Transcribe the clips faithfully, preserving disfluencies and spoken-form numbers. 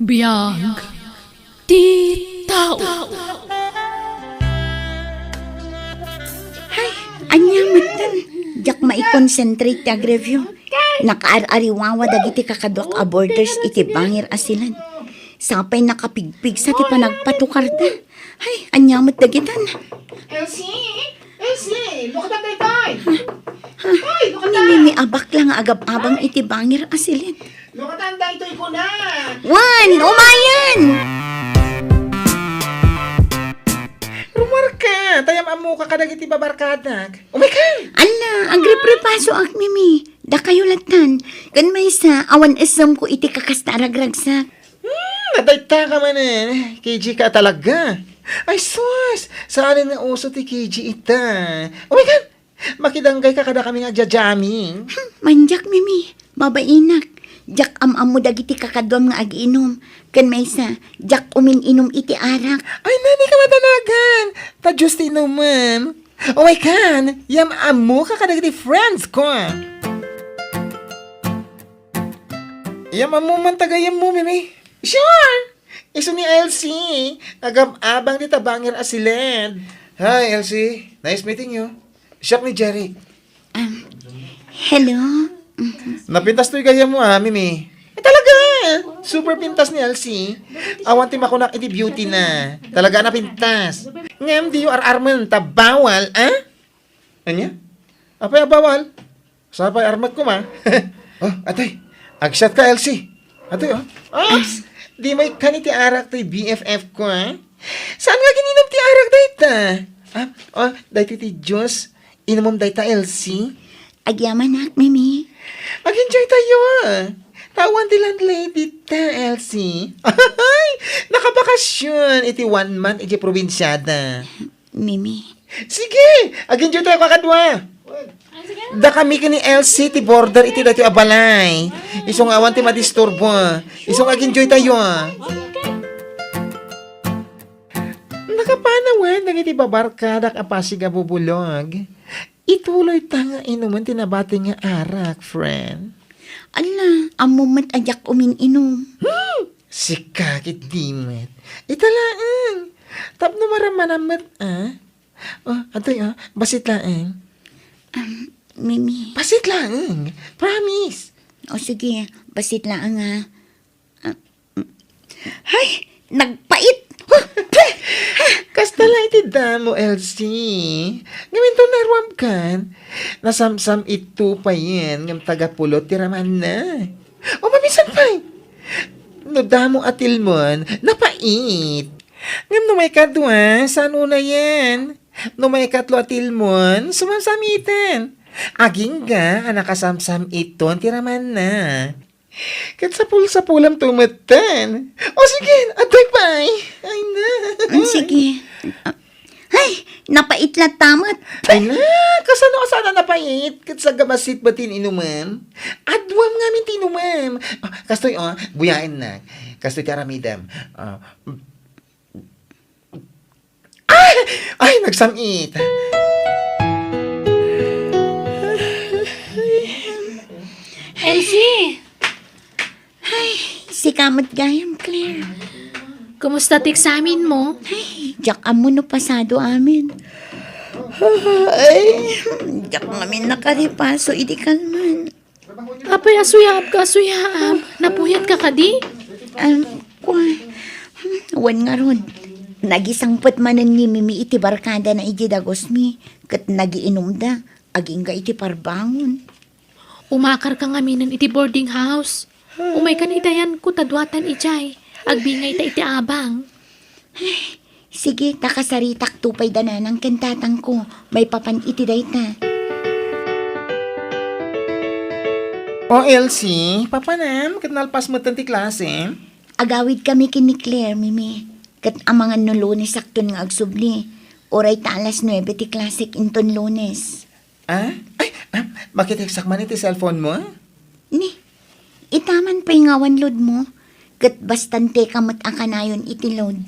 Biag ti tao. Hay, ania metten? Diak maikonsentrate ti agreview. Nakaar-ariwawa dagiti kakaduak a boarders iti bangir a siled. Sapay nakapigpigsa ti panagpatukarda. Hay, ania met dagitan? Elsie! Elsie! Lukatan daytoy! Ay, lukatan! Ni Mimi a bakla nga agab-abang iti bangir a siled. Lukatan daytoy kuna! Wen, umayen! Rumuarka, ta yam-ammoka kadagiti babarkadak. Umaykan! Ala, agriprepasoak, Mimi. Dakayo lattan. Ken maysa, awan essemko iti kakasta a ragragsak. Hmm, nadayta ka manen. K G ka talaga. Ay sus, saan nga uso ti K G ita? Umaykan! Makidanggay ka kadakami nga agja-jamming. Hmm, mandiak, Mimi. Babainak. Diak am-ammo dagiti kakaduam nga agiinum. Ken maysa, diak umin-inum iti arak. Ay, nani ka madanagan. Ta Diyos ti inumem. Umaykan, yam-ammoka kadagiti friends ko. Yam-ammo man ta gayyemmo, Mimi. Sure! Isu ni Elsie, agab-abang dita bangir a siled. Hi, Elsie. Nice meeting you. Siak ni Jerry. Um, hello? Napintas toy gayyemmo, ah, Mimi. Eh, talaga! Super pintas ni Elsie. Awan ti makunak iti beauty na. Talaga napintas. Ngem diyo ar-armen ta bawal, ah? Ania? Apay a bawal? Sapay armek koma. Oh, atoy. Agsiat ka, Elsie. Atoy, oh. Ops! Dimo ikkan iti arak toy B F F ko, ah. Saan nga agininum ti arak dayta? Ah, oh, daytoy ti juice. Inumem dayta, Elsie. Agyamanak, Mimi. Mag-enjoy tayo, ah. Ta awan ti landlady ta, Elsie. Ay, nakabakasyon iti one month iti probinsiada. Mimi. Sige! Ag-enjoy tayo kakadua! Dakami ken ni Elsie ti boarder iti daytoy a balay. Isu nga awan ti madisturbo. Isu nga ag-enjoy tayo. Nakapanawen dagiti babarkadak a pasig a bubulog. Ituloy ta nga inumen ti nabati nga arak, friend. Ala, ammo met a diak umin-inum. Hmm! Sika ket di met. Ita laeng. Tapno marammanam met, ah. Oh, atoy, oh. Bassit laeng. Um, Mimi. Bassit laeng. Promise. O sige, bassit laeng, ah. Ah, mm. Hay, nagpait. Huh, peh! Kasta la iti damo, Elsie. Ngem inton naruamkan, nasamsam-itto payen ngem taga pulot ti ramanna. O, mabisan pay. No damo a tilmon, napait. Ngem no maikadua, saan unayen? No maikatlo a tilmon, sumasamiten. Agingga a nakasamsam-iton ti ramanna. Ket sapul-sapulem to metten. O sige, adtoy pay. Ay na. Mm, sige. Ah, hay, napait latta met. Ay na, kasano a saan a napait? Ket saggabasit ba ti inumem? Aduam ngamin ti inumem. Ah, kastoy, oh, buyaennak. Kastoy ti aramidem. Ah, Ay! Ay, nagsam-it. Elsie! Ay, sika met gayam, Claire. Kumusta ti eksamen mo? Ay, diak ammo no pasado amin. Ay, diak ngamin nakaripaso idi kalman. Apay a suyaab ka, suyaab? Napuyat ka kadi? Um, kua-, wen ngarud, nagisangpet manen ni Mimi iti barkadana iti dagusmi, ket nagiinumda, agingga iti parbangon. Umakar ka ngaminen iti boarding house. Umaykan iti ayanko ta duatan idiay. Agbingay ta iti abang. Sige, ta kasaritak to pay da nanang ken tatangko maipapan iti dayta. O, Elsie, papanam ket nalpas metten ti klase? Agawid kami ken ni Claire, Mimi. Ket amangan no Lunes sakton nga agsubli. Uray ta alas nuebe ti klasek inton Lunes. Ah? Ay, ah, makitekstak man iti cellphone mo? Ni, itaman pay nga awan load mo, ket basta inteka met a kanayon iti load.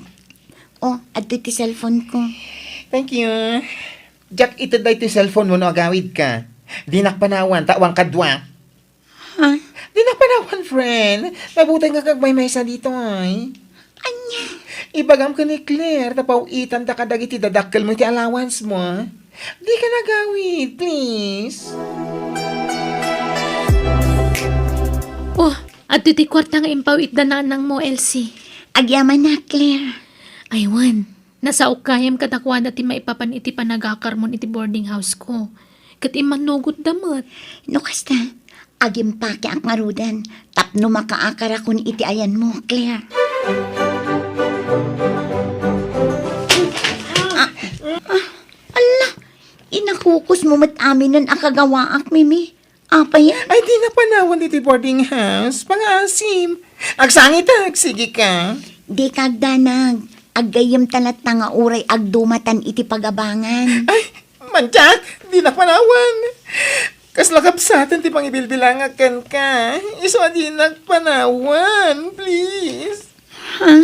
O, adtoy ti cellphone ko. Thank you. Diak ited daytoy cellphone mo no agawid ka. Dinak panawan, ta awan kadua. Ha? Dina Panawan, friend. Mabuti nga agmaymaysa ditoy. Ania? Ibagam ken ni Claire ta paw-itanda kadagiti dadakkelmo iti allowance mo. Dika nagawid, please. Oh, adtoy ti kuarta nga impaw-itda nanangmo, Elsie. Agyaman na, Claire. Ay, wen. Nasaok gayam kadakuada ti maipapan iti panagakarmon iti boarding house ko. Ket immannugotda met. No kasta, agimpakeak ngaruden tapno makaakarakon iti ayanmo, Claire. Ah, ah, ala, inakukusmo met aminen a kagawaak, Mimi. Apay a? Ay, dinak panawan iti boarding house. Pangaasim. Agsangitak, sige ka. Dika agdanag. Aggayyemta latta nga uray agdumatan iti pagabangan. Ay, mantiak, dinak panawan. Kasla kabsaten ti pangibilbilangak kenka. Isu a dinak panawan, please. Ha?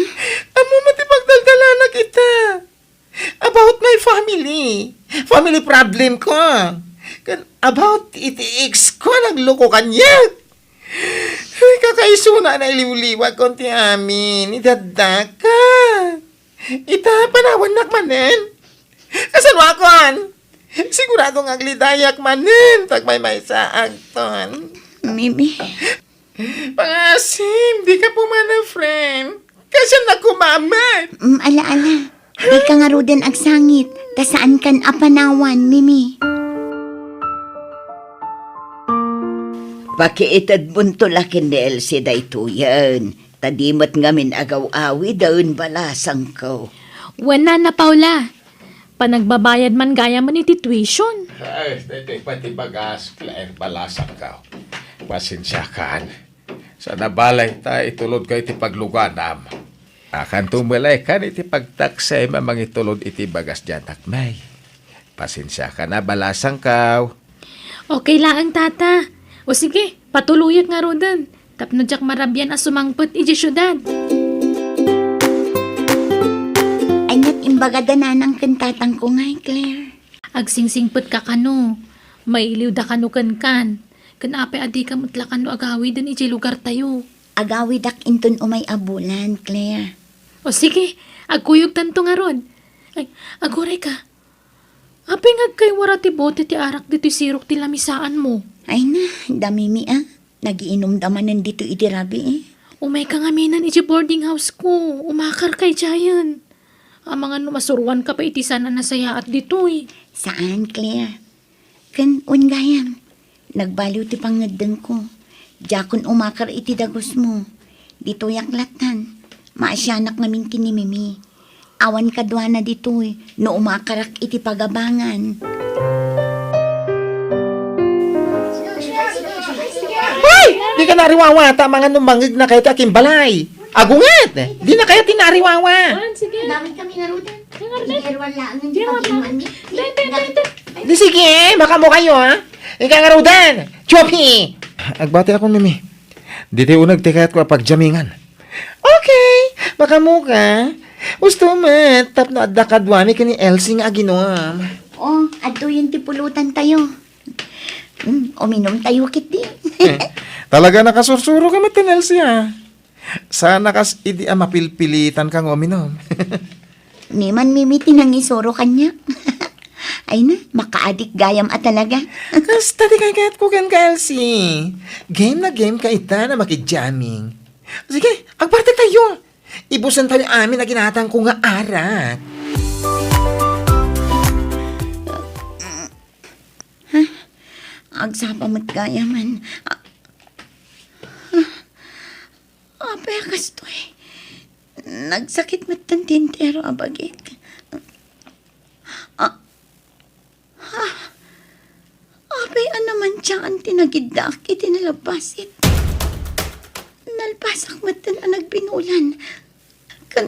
Ammom met ti pagdaldalanak ita. About my family. Family problem ko. Ken about iti ex ko, nagloko kaniak. Ay, kakaisuna a nailiwliwakon ti amin. Idaddaka. Ita, panawannak manen. Kasanoakon? Sigurado nga aglidayak manen ta agmaymaysaakton. Mimi. Pangasim, dika pumanaw, friend. Kasano a kumamat? Mm, ala, ala. Dika ngaruden agsangit, ta saankan a panawan, Mimi. Pakiitedmonto la ken ni Elsie daytoyen, ta di met ngamin agaw-awiden, balasangko. Wen, Nana Paula. Panagbabayad man gayamen iti tuition. Ay, daytoy pay ti bagas, Claire, balasangko. Pasensiakan. Saan a balay ta itulodko iti pagluganam. Akanto met la ikan iti pagtaksem a mangitulod iti bagas diay anakmi. Pasensiakan a, balasangko. Okay laeng, Tata. O sige, patuloyak ngaruden tapno diak marabian a sumangpet idiay siudad. Ania't imbagada nanang ken tatangko ngay, Claire? Agsingsingpetka kano, mailiwda kano kenkan, ken apay a dika met la kano agawiden idiay lugartayo? Agawidak inton umay a bulan, Claire. O sige, agkuyogtanto ngarud. Ay, agurayka. Apay nga agkaywara ti bote ti arak ditoy sirok ti lamisaanmo? Ay na, da Mimi a. Nagiinumda manen ditoy idi rabii. Umayka ngaminen idiay boarding house ko. Umakarka idiayen. Amangan no masuroanka pay iti saan a nasayaat ditoy. Saan, Claire. Ken wen gayam, nagbaliw ti pangngeddengko. Diakon umakar iti dagusmo. Ditoyak lattan, maasianak ngamin ken ni Mimi. Awan kaduana ditoy no umakarak iti pagabangan. Hoy! Dika nariwawa, ta amangan no mangngegna kayo ti akimbalay. Agunget! Dina kayo ti nariwawa. Ah, sige. Damay kami ngaruden. Sige, ngaruden. Sige, ngaruden. Di, di, di, di. Di, sige, makaammo kayo, ha? Ika ngaruden. Chopi! Agbati ako, Mimi. Ditoy uneg ti kayatko a pagjamingan. Okay, makaammoka. Usto met, tapno adda kaduami ken ni Elsie nga aginom. Oh, adtoyen ti pulutantayo. Mm, uminumtayo ketdi. Eh, talaga nakasursuroka met ken Elsie, ah. Sana kas idi a mapilpilitanka nga uminom. Ni man Mimi ti nangisuro kaniak. Ay na, makaadik gayam a talaga. Kasta ti kaykayatko kenka, Elsie. Game na game ka ita na makidjamming. Sige, agpartek tayo. Ibusen tayo amin a ginatangko nga arak. Ha? Agsapa met gayamen. A-, Apay a kastoy? Nagsakit metten ti entero a bagik. A-, ha? Apay a namantiaan ti nagiddaak iti nalabbasit? Nalpasak metten a nagbinulan. Ken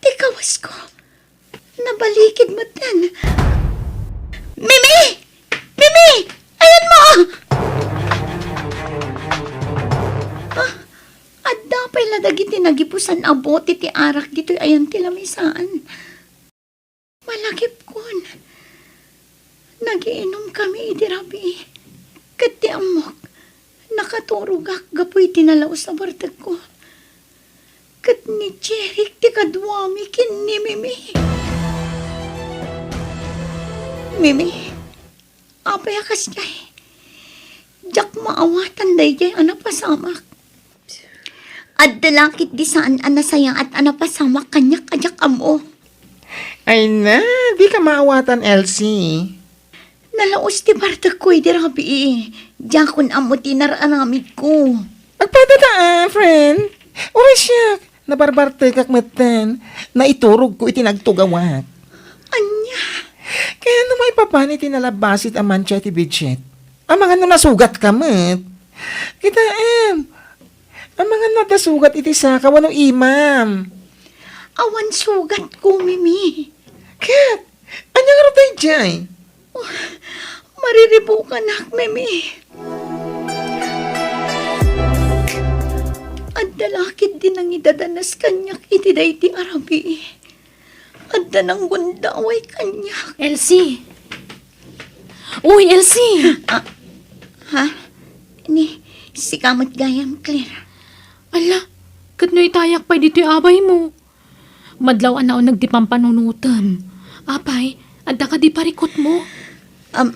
ti kawasko, nabalikid metten. Mimi! Mimi! Ayanmo! Ah, adda pay la dagiti nagipusan a bote ti arak ditoy ayan ti lamisaan. Malagipkon, nagiinumkami idi rabii, ket ti ammok, Nakaturogak gapu iti nalaus a bartekko. Ket ni Jeric ti kaduami ken ni Mimi. Mimi, apay a kasdiay? Diak maawatan daydiay a napasamak. Adda la ketdi saan a nasayaat a napasamak kaniak a diak ammo. Ay na, dika maawatan, Elsie. Nalaus ti bartekko idi rabii. Diakon ammo ti nar-aramidko. Agpadada, ah, friend. Uray siak, nabarbartekak metten. Naiturogko iti nagtugawak. Ania? Kayatmo maipapan iti nalabasit a mantia iti bedsheet? Amangan no nasugatka met. Kitaem, amangan no adda sugat iti saka wenno imam. Awan sugatko, Mimi. Ket, ania ngarud daydiay? Mariribukanak, Mimi. Adda la ketdi nangidadanas kaniak iti daydi a rabii. Adda nanggundaway kaniak. Elsie! Uy, Elsie! Ah, ha? Ni, sika met gayam, Claire. Ala, ket no itayak pay ditoy abaymo? Madlaw a nauneg ti pampanunotem. Apay, adda kadi parikutmo? Um,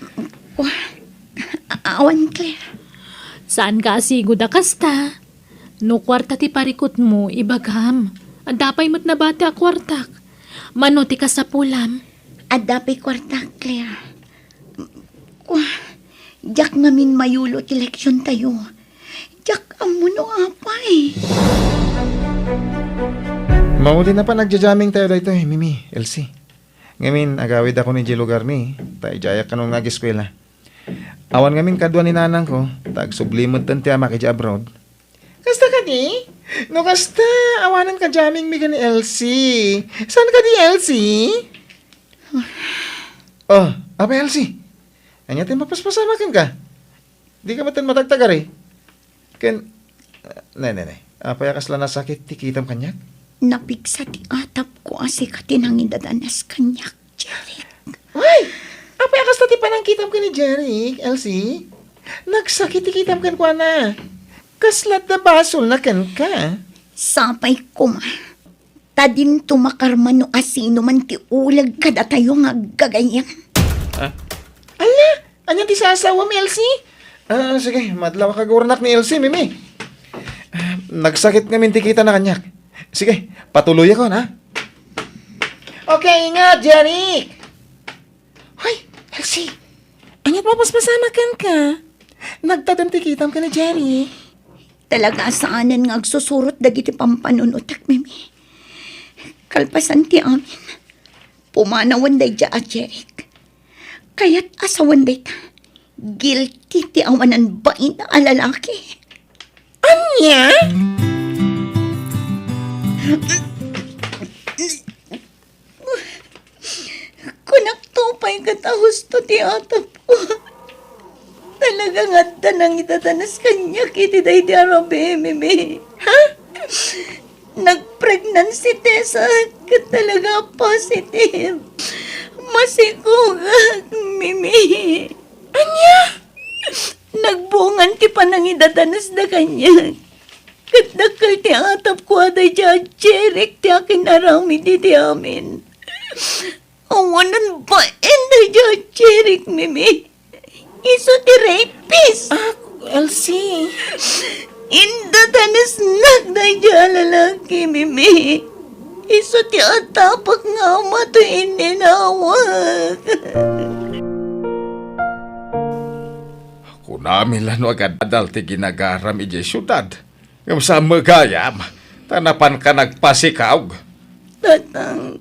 wa-, a-, awan, Claire. Saanka a sigud a kasta. No kuarta ti parikutmo, ibagam. Adda pay met nabati a kuartak. Mano ti kasapulam? Adda pay kuartak, Claire. Kua, diak ngamin mayulo ti leksiontayo. Diak ammo no apay. Mauli na pay a jamming tayo daytoy, Mimi, Elsie. Ngamin, agawidakon idiay lugarmi, ta idiayak kano nga ageskuela. Awan ngamin kadua ni nanangko, ta agsubli metten ti amak idiay abroad. Kasta kadi? No kasta, awanen ka jamming mi ken ni Elsie. Saan kadi, Elsie? Oh, apay, Elsie? Ania ti mapaspasamak kenka? Dika metten matagtagari? Ken, ah, ne, ne, ne. Apay a kasla nasakit ti kitam kaniak? Napigsa ti atapko a sika ti nangidadanas kaniak, Jeric. Ay! Apay a kasta ti panangkitam ken ni Jeric, Elsie? Nagsakit ti kitam kenkuana. Kasla adda basolna kenka? Sapay koma. Ta dinto makarman no asinoman ti uleg kadatayo nga aggagayyem. Ah? Ala, ania ti sasawem, Elsie? Ah, sige, madlawak a gurnak ni Elsie, Mimi. Ah, nagsakit ngamin ti kitana kaniak. Sige, patuloyakon, ha? Okay, ingat, Jeric! Hoy, Elsie! Ania ti mapaspasamak kenka? Nagtadem ti kitam ken ni Jeric. Talaga a saanen nga agsusurot dagiti pampanunotek, Mimi. Kalpasan ti amin, pumanawen daydiay a Jeric. Kayat a sawen dayta, guilty ti awanan bain a lalaki. Ania? Kunakto pay ket a husto ti atapko. Talaga nga adda nangidadanas kaniak iti daydi a rabii, Mimi. Ha? Nag-pregnancy test ket talaga positive. Masikogak, Mimi. Ania? Nagbungan ti panangidadanas da kaniak. Ket dakkel ti atapko a daydiay a Jeric ti akin-aramid iti amin. Awanan bain daydiay a Jeric, Mimi. Isu ti rapist. Ah, Elsie. Indadanesnak daydiay a lalaki, Mimi. Isu ti atapak nga ama toy inninawak. Kunami la no agadal ti ginagaram idiay siudad, ngem saan met gayam, ta napanka nagpasikaog. Tatang,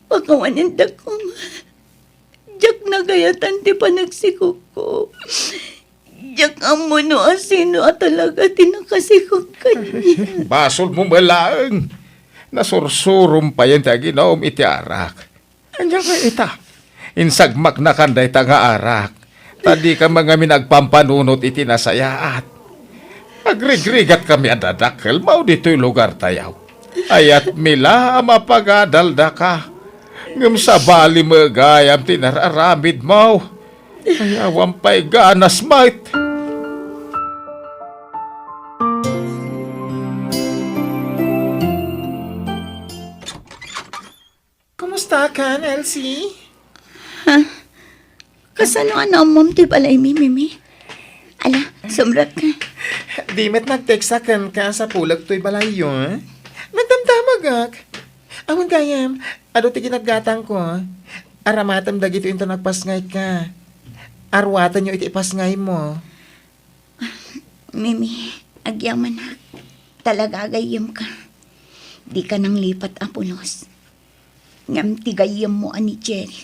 pakawanendak koma. Diak nagayatan ti panagsikogko. Diak ammo no asino a talaga ti nakasikog kaniak. Basolmo met laeng. Nasursurom payen ti aginom iti arak. Ania nga ita? Insagmaknakan dayta nga arak, ta dika ngamin agpampanunot iti nasayaat. Agrigrigatkami a dadakkel mao ditoy lugartayo. Ayatmi la a mapagadaldaka, ngem sabali met gayam ti nar-aramidmo. Ay, awan pay ganas met. Takan, Elsie? Ha? Kasano a naammom toy balaymi, Mimi? Ala, sumrek ka. Di met nag-text a kenka a sapulek toy balayyo, eh? Nagdamdamagak. Awan gayam, adu ti ginatgatangko. Aramatem dagitoy inton agpasngayka. Arwatenyo iti ipasngaymo. Mimi, agyamanak. Talaga agayyemka. Dika nanglipat a pulos. Ngem ti gayyemmo a ni Jeric,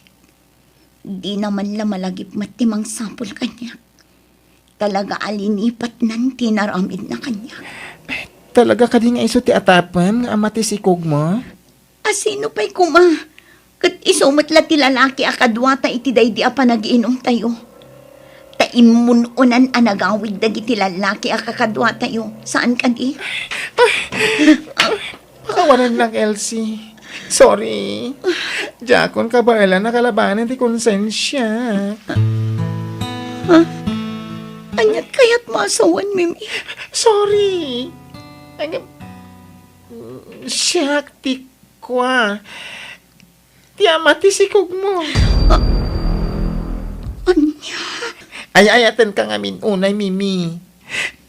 dina man la malagipmat ti mangsapul kaniak. Talaga a linipatnan ti inaramidna kaniak. Talaga kadi nga isu ti atapen nga ama ti sikogmo? A sino pay koma? Ket isu met la ti lalaki a kaduata iti daydi a panagiinumtayo. Ta immun-unan a nagawid dagiti lalaki a kakaduatayo. Saan kadi? Pakawanennak, Elsie. Sorry. Diakon kabaelan a kalabanen ti konsensiak. Ha? Aniat kayatmo a sawen, Mimi? Sorry. Ang-, siak ti kua. Ti ama ti sikogmo. Ah, ania? Ay-ayatenka ngamin unay, Mimi.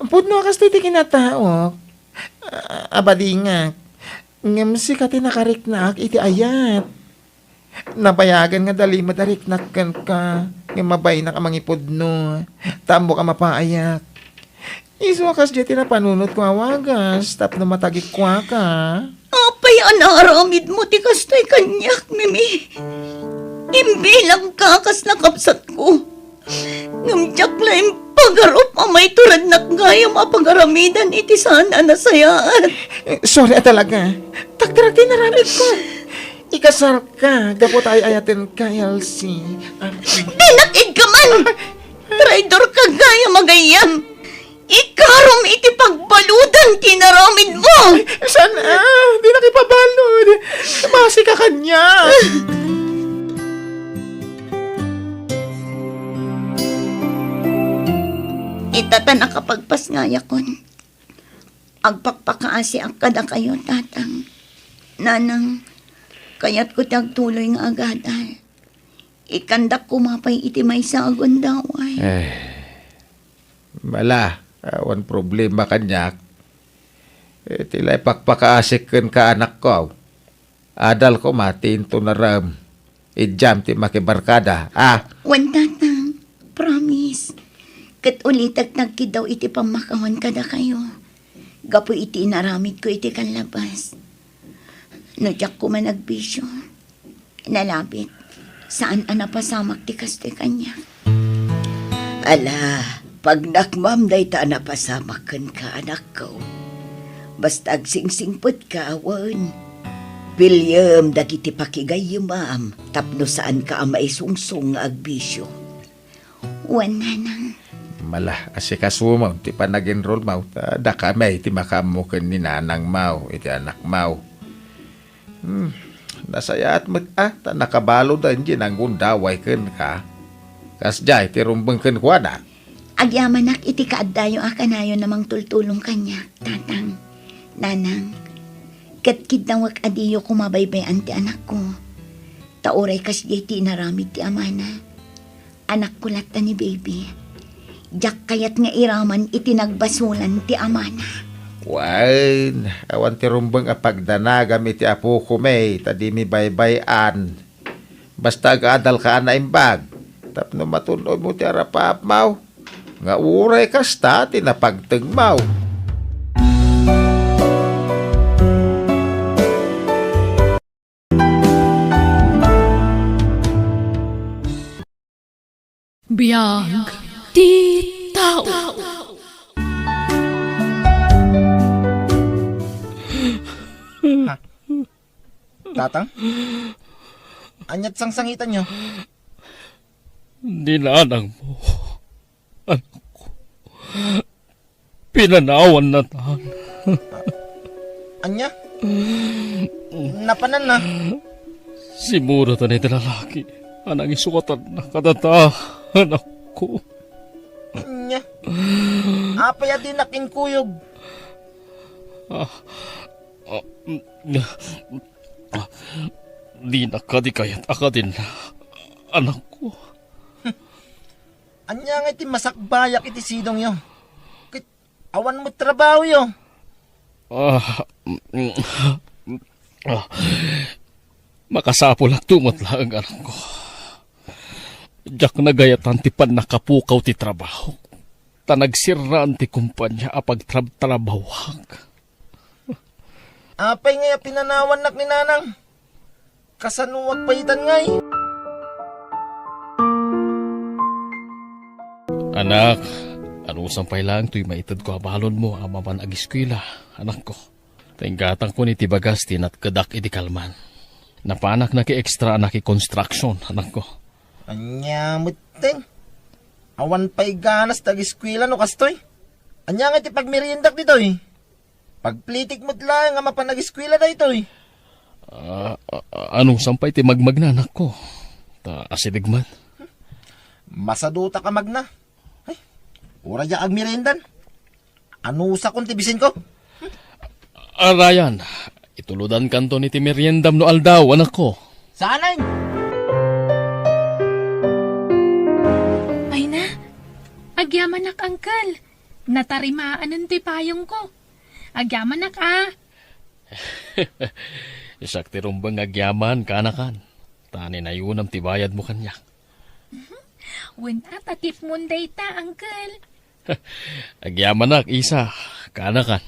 Pudno a kastoy ti kinataok. A-, abadingak. Ngem sika ti nakariknaak iti ayat. Nabayagen nga dalimed a riknak kenka, ngem mabainak a mangipudno. Ta ammok a mapaayak. Isu a kasdiay ti napanunotko a wagas tapno matagikuaka. Apay a naaramidmo ti kastoy kaniak, Mimi? Imbilangka kas nakabsatko. Ngem diak la impagarup a maiturednak gayam a pagaramidan iti saan a nasayaat. Eh, sorry a talaga. Takderak ti inaramidko. Ikasarka gapu ta ay-ayatenka, Elsie. Ah, mm. Dinak iggaman! Traidorka gayam a gayyem! Ikarom iti pagbaludan ti inaramidmo! Ay, saan, ah? Dinak ipabalud. Masika kaniak. Ita ta nakapagpasngayakon. Agpakpakaasiak kadakayo, Tatang. Nanang, kayatko ti agtuloy nga agadal. Ikkandak koma pay iti maysa a gundaway. Eh, mala, awan problema kaniak. Eh, ti la ipakpakaasik kenka, anakko. Adal koma ti intunarem. Idiam ti makibarkada, a? Wen, Tatang. Promise. Ket ulitek ti agkiddaw iti pammakawan kadakayo. Gapu iti inaramidko iti kallabas. No diak koma nagbisio, nalabit, saan a napasamak ti kastoy kaniak. Ala, pagnakmam dayta a napasamak kenka, anakko. Basta agsingsingpetka, wen. Piliem dagiti pakigayyemam tapno saanka a maisungsong nga agbisio. Wen, Nanang. Mala, asikasumo ti panag-enrollmo, ta dakami ti makaammo ken ni nanangmo iti anakmo. Hmm, nasayaat met a, ta nakabaludan diay nanggundaway kenka. Kasdiay ti rumbeng kenkuana. Agyamanak iti kaaddayo a kanayon a mangtultulong kaniak, Tatang, Nanang. Ket kiddawek a diyo koma baybay-an ti anakko. Ta uray kasdiay ti inaramid ti amana. Anakko latta ni Baby. Diak kayat nga iraman iti nagbasolan ti amana. Wen, awan ti rumbeng a pagdanagam iti apokon, ta dimi baybay-an. Basta agadalka a naimbag, tapno matun-odmo ti arapaapmo, nga uray kasta ti napagtengmo. Biag ti tao. Ha? Tatang? Aniat sangsangitanyo? Ni nanangmo, anakko. Pinanawannatan. Ania? Napananna? Simmuratan iti lalaki a nangisukatan kadata, anakko. Ania? Apay a dinak inkuyog? Ah, ah, mm, ah, Dinak kadi kayat a kadin, anakko. Ania nga iti masakbayak iti sidongyo? Ket awan met trabahoyo. Ah, mm, ah, makasapulakto met laeng, anakko. Diak nagayatan ti pannakapukaw ti trabahok, ta nagsirraan ti kumpania a pagtrabtrabahoak. Apay ngay a pinanawannak ni Nanang? Kasanoak pay itan ngay? Anak, anusam pay laeng toy maitedko a balonmo a mapan agiskuela, anakko. Ta inggatangkon iti bagas ti natkedak iti kalman. Napanak naki-extra a naki-construction, anakko. Ania metten? Awan pay ganas ti agiskuela no kastoy? Ania nga ti pagmeriendak ditoy? Pagplitik met laeng a mapan agiskuela daytoy. Ah, a-, a-, anusam pay ti magmagna, anakko? Ta asideg man. Masadutak a magna. Ay, uray diak agmeriendan. Anusakon ti bisinko. Ah, Ryan, itulodankanton iti meriendam no aldaw, anakko. Saanen? Ay na, agyamanak, Uncle. Natarima anen ti payongko. Agyamanak, a. Siak ti rumbeng nga agyaman, kaanakan. Ta ninayonam ti bayadmo kaniak. Wen a, ta tipmon dayta, Uncle. Agyamanak, Isa, kaanakan.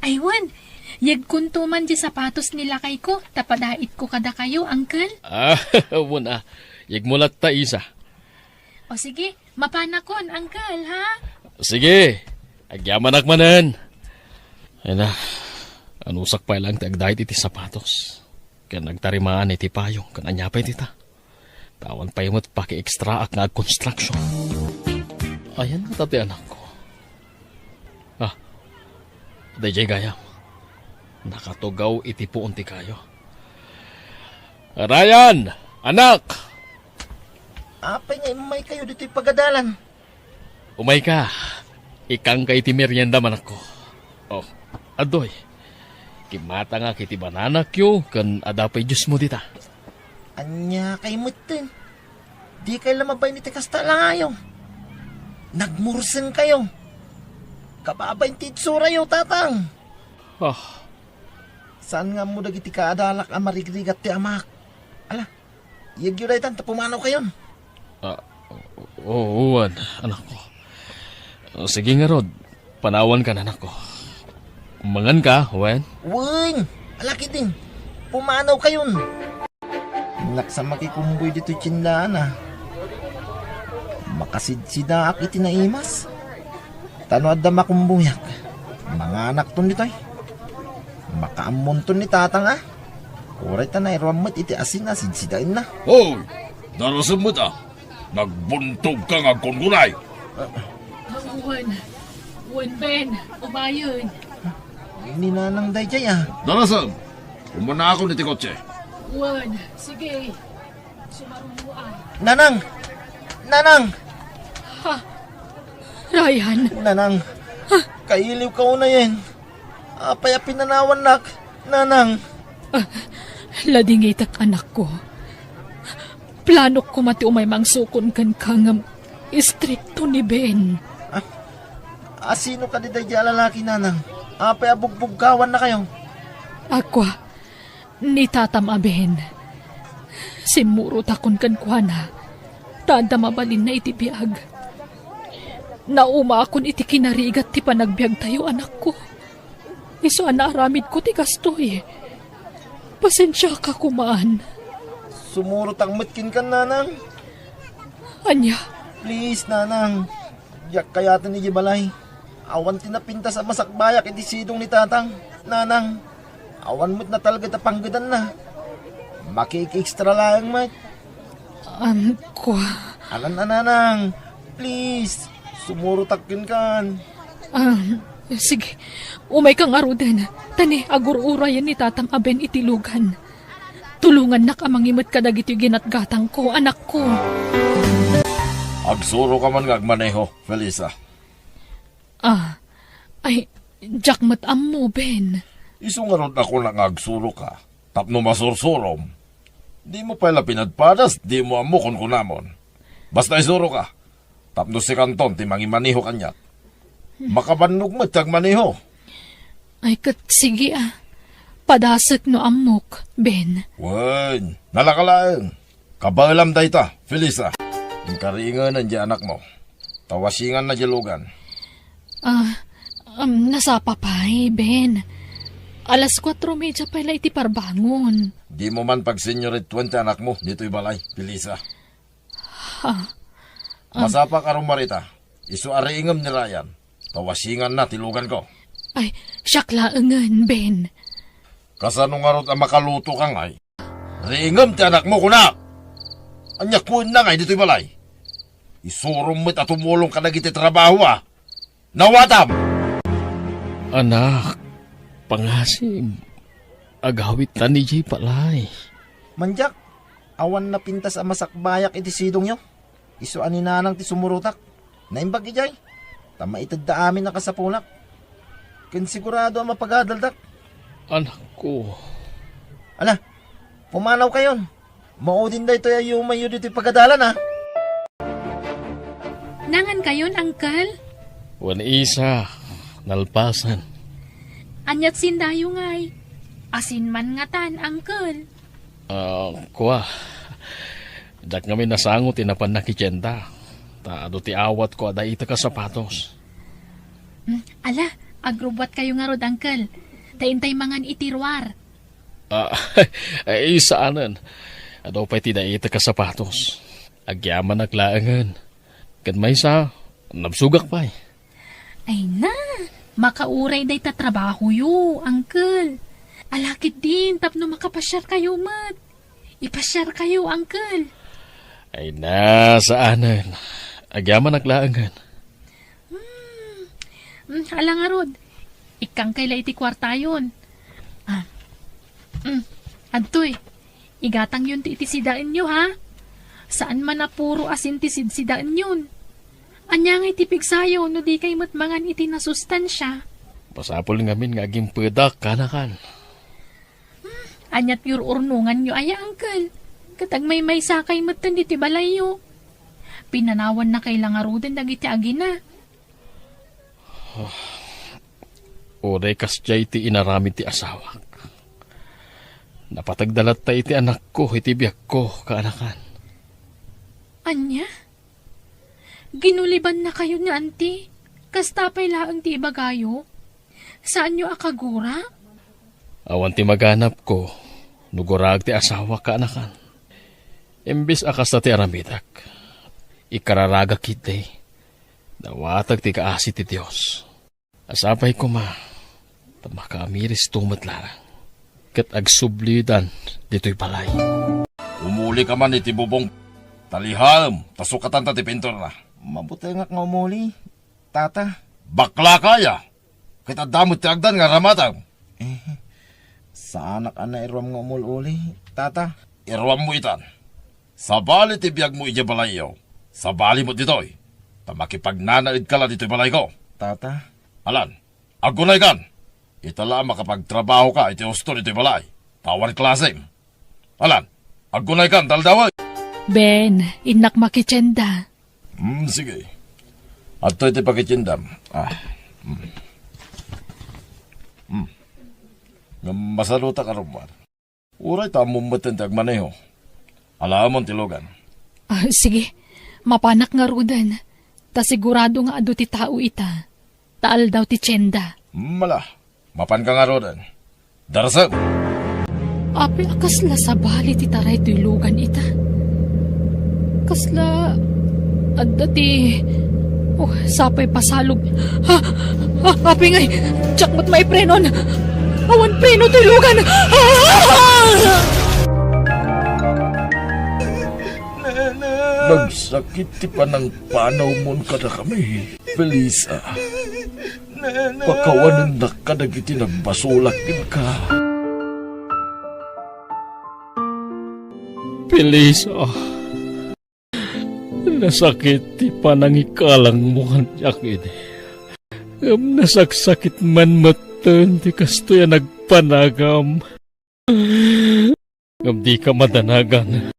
Ay, wen. Yegkonto man diay sapatos ni lakayko, ta padaitko kadakayo, Uncle. Ah, wen a. Yegmo latta, Isa. O sige, mapanakon, Uncle, ha? Sige, agyamanak manen. Ay na, anusak pay laeng ti agdait iti sapatos. Ken agtarimaan iti payong, ken ania pay dita? Ta awan pay met paki-extraak nga agkonstruksion. Ayan nga ti anakko. Ah, daydiay gayam. Nakatugaw iti puon ti kayo. Ryan! Anak! Apay nga immaykayo ditoy pagadalan? Umayka. Ikkanka iti meriendam, anakko. Oh, adtoy. Kimmatangak iti bananakyo ken adda pay juicemo dita. Ania kay metten? Dikay la mabain iti kasta a langayo. Nagmursengkayo. Kababain ti itsuratayo, Tatang. Ah. Saan nga ammo dagiti kaadalak a marigrigat ti amak? Ala, iyegyo daytan ta pumanawkayon. Ah, o-, wen, anakko. Sige ngarud, panawankan, anakko. Manganka, wen? Wen, ala ketdin. Pumanawkayon. Dinak sa makikumboy ditoy tiendaan a. Makasidsidaak iti naimas. Ta no adda makumboyak, manganakton ditoy. Makaammonton ni Tatang a. Uray ta nairuam met iti asin a sidsidaenna. Hoy! Darasem met a. Nagbuntogka nga agkunkunay. Wen, wen, Ben, umayen. Ni Nanang daydiay a. Darasem, umanakon iti kotse. Wen, sige. Sumarunoan. Nanang! Nanang! Ha? Ryan? Nanang, kailiwka unayen. Apay a pinanawannak, Nanang? Ah, ladingitek, anakko. Planok koma ti umay mangsukon kenka ngem istrikto ni Ben. Ah, asino kadi daydiay a lalaki, Nanang? Apay a bugbugkawannakayo? Akua, ni tatam a Ben. Simmurotakon kenkuana, ta adda mabalinna iti biag. Naumaakon iti kinarigat ti panagbiagtayo, anakko. Isu a naaramidko ti kastoy. Pasensiaka koman. Sumurotak met kenka, Nanang. Ania? Please, Nanang. Diak kayaten idiay balay. Awan ti napintas a masakbayak iti sidong ni Tatang. Nanang, awan met natalged a panggedanna. Makiki-extra laeng met. Ammok. Alan a, Nanang. Please, sumurotak kenkan. Ah, sige. Umayka ngaruden. Ta ni, agur-urayen ni tatam a Ben iti lugan. Tulongannak a mangimet kadagitoy ginatgatangko, anakko. Agsuroka man nga agmaneho, Felisa. Ah, ay, diak met ammo, Ben. Isu ngarud a kunak nga agsuroka, tapno masursurom. Dimo pay la pinadpadas, dimo ammo kunkunamon. Basta isuroka. Tapno sikanton ti mangimaneho kaniak. Makabannog met ti agmaneho. Ay, ket sige, a. Padasek no ammok, Ben. Wen, nalaka laeng. Kabaelam dayta, Felisa. Inkariingenen diay anakmo. Ta wasinganna diay lugan. Ah, um, nasapa pay, Ben. Alas kuatro media pay la iti parbangon. Dimo man pagseniorituen ti anakmo ditoy balay, Felisa. Ha? Um, Masapaka rummuar ita. Isu a riingem ni Ryan. Ta wasinganna ti luganko. Ay, siak laengen, Ben. Kasano ngarud a makalutoka ngay? Riingem ti anakmo, kunak! Ania, kuenna ngay ditoy balay? Isurom met a tumulong kadagiti trabaho, a. Nawatam! Anak, pangasem, agawidtan idiay balay. Mandiak, awan napintas a masakbayak iti sidongyo. Isu a ni Nanang ti sumurotak. Naimbag idiay. Ta maitedda amin a kasapunak. Ken sigurado a mapagadaldak. Anakko. Ala, pumanawkayon. Maudin daytoy a yumayyo ditoy pagadalan, a. Nangankayon, Uncle? Wen, Isa, nalpasen. Aniat sindayo ngay? Asin man ngatan, Uncle? Ah, kua. Diak ngamin nasango ti napan nakitienda. Ta adu ti awatko a daitek a sapatos. Mm, ala, agrubbuatkayo ngarud, Uncle. Ta intay mangan iti ruar. Ah, ay, saanen. Adu pay ti daitek a sapatos. Agyamanak laengen. Ket maysa, nabsogak pay. Ay na, makauray dayta trabahoyo, Uncle. Ala ketdin tapno makapasiarkayo met. Ipasiarkayo, Uncle. Ay na, saanen. Agyamanak laengen. Hmm. Hmm, ala ngarud. Ikkangkay la iti kuartayon. Ah. Hmm. Adtoy. Igatangyon ti iti sidaenyo, ha? Saan man a puro asin ti sidsidaenyon. Ania ngay ti pigsayo no dikay met mangan iti nasustansia? Masapul ngamin nga agimpedak, kanakan. Hmm, aniat ur-urnonganyo aya, Uncle? Ket agmaymaysakay metten ditoy balayyo. Pinanawannakay la ngaruden dagiti agina. Uray kasdiay ti inaramid ti asawak. Napategda latta iti anakko iti biagko, kaanakan. Ania? Ginulibannakayo ni Auntie? Kasta pay laeng ti ibagayo? Saanyo a kagura? Awan ti maganapko no guraek ti asawak, kaanakan. Imbes a kasta ti aramidek, ikararagak ketdi. Dawatek ti kaasi ti Dios. Sapay koma, ta makaamiristo met laeng. Ket agsublidan ditoy balay. Umulika man iti bubong, talihaem, ta sukatanta ti pinturna. Mabutengak nga umuli, Tata. Baklaka aya? Ket adda met ti agdan nga aramatem. Eh, saanak a nairuam nga umul-uli, Tata. Iruammo itan. Sabali ti biagmo idiay balayyo. Sabali met ditoy. Ta makipagnanaedka la ditoy balayko. Tata. Alan, aggunaykan. Ita la a makapagtrabahoka iti husto ditoy balay. Ta awan klasem. Alan, aggunaykan, ta aldawen. Ben, innak makitienda. Hmm, sige. Adtoy ti pakitiendam. Ah. Hmm. Hmm. Ngem masalutak a rummuar. Uray ta ammom metten ti agmaneho. Alaemon ti lugan. Ah, sige. Mapanak ngaruden. Ta sigurado nga adu ti tao ita. Ta aldaw ti tienda. Mala, mapanka ngaruden. Darasem! Apay a kasla sabali ti taray toy lugan ita? Kasla adda ti, oh, sapay pasalog. Ha? Ha? Apay ngay, diak met maiprenon. Awan preno toy lugan. Ah! Nagsakit ti panangpanawmon kadakami, Felisa. Pakawanennak kadagiti nagbasolak kenka. Felisa, nasakit ti panangikalangmo kaniak idi. Ngem nasaksakit man metten ti kastoy a nagpanagam. Ngem dika madanagan.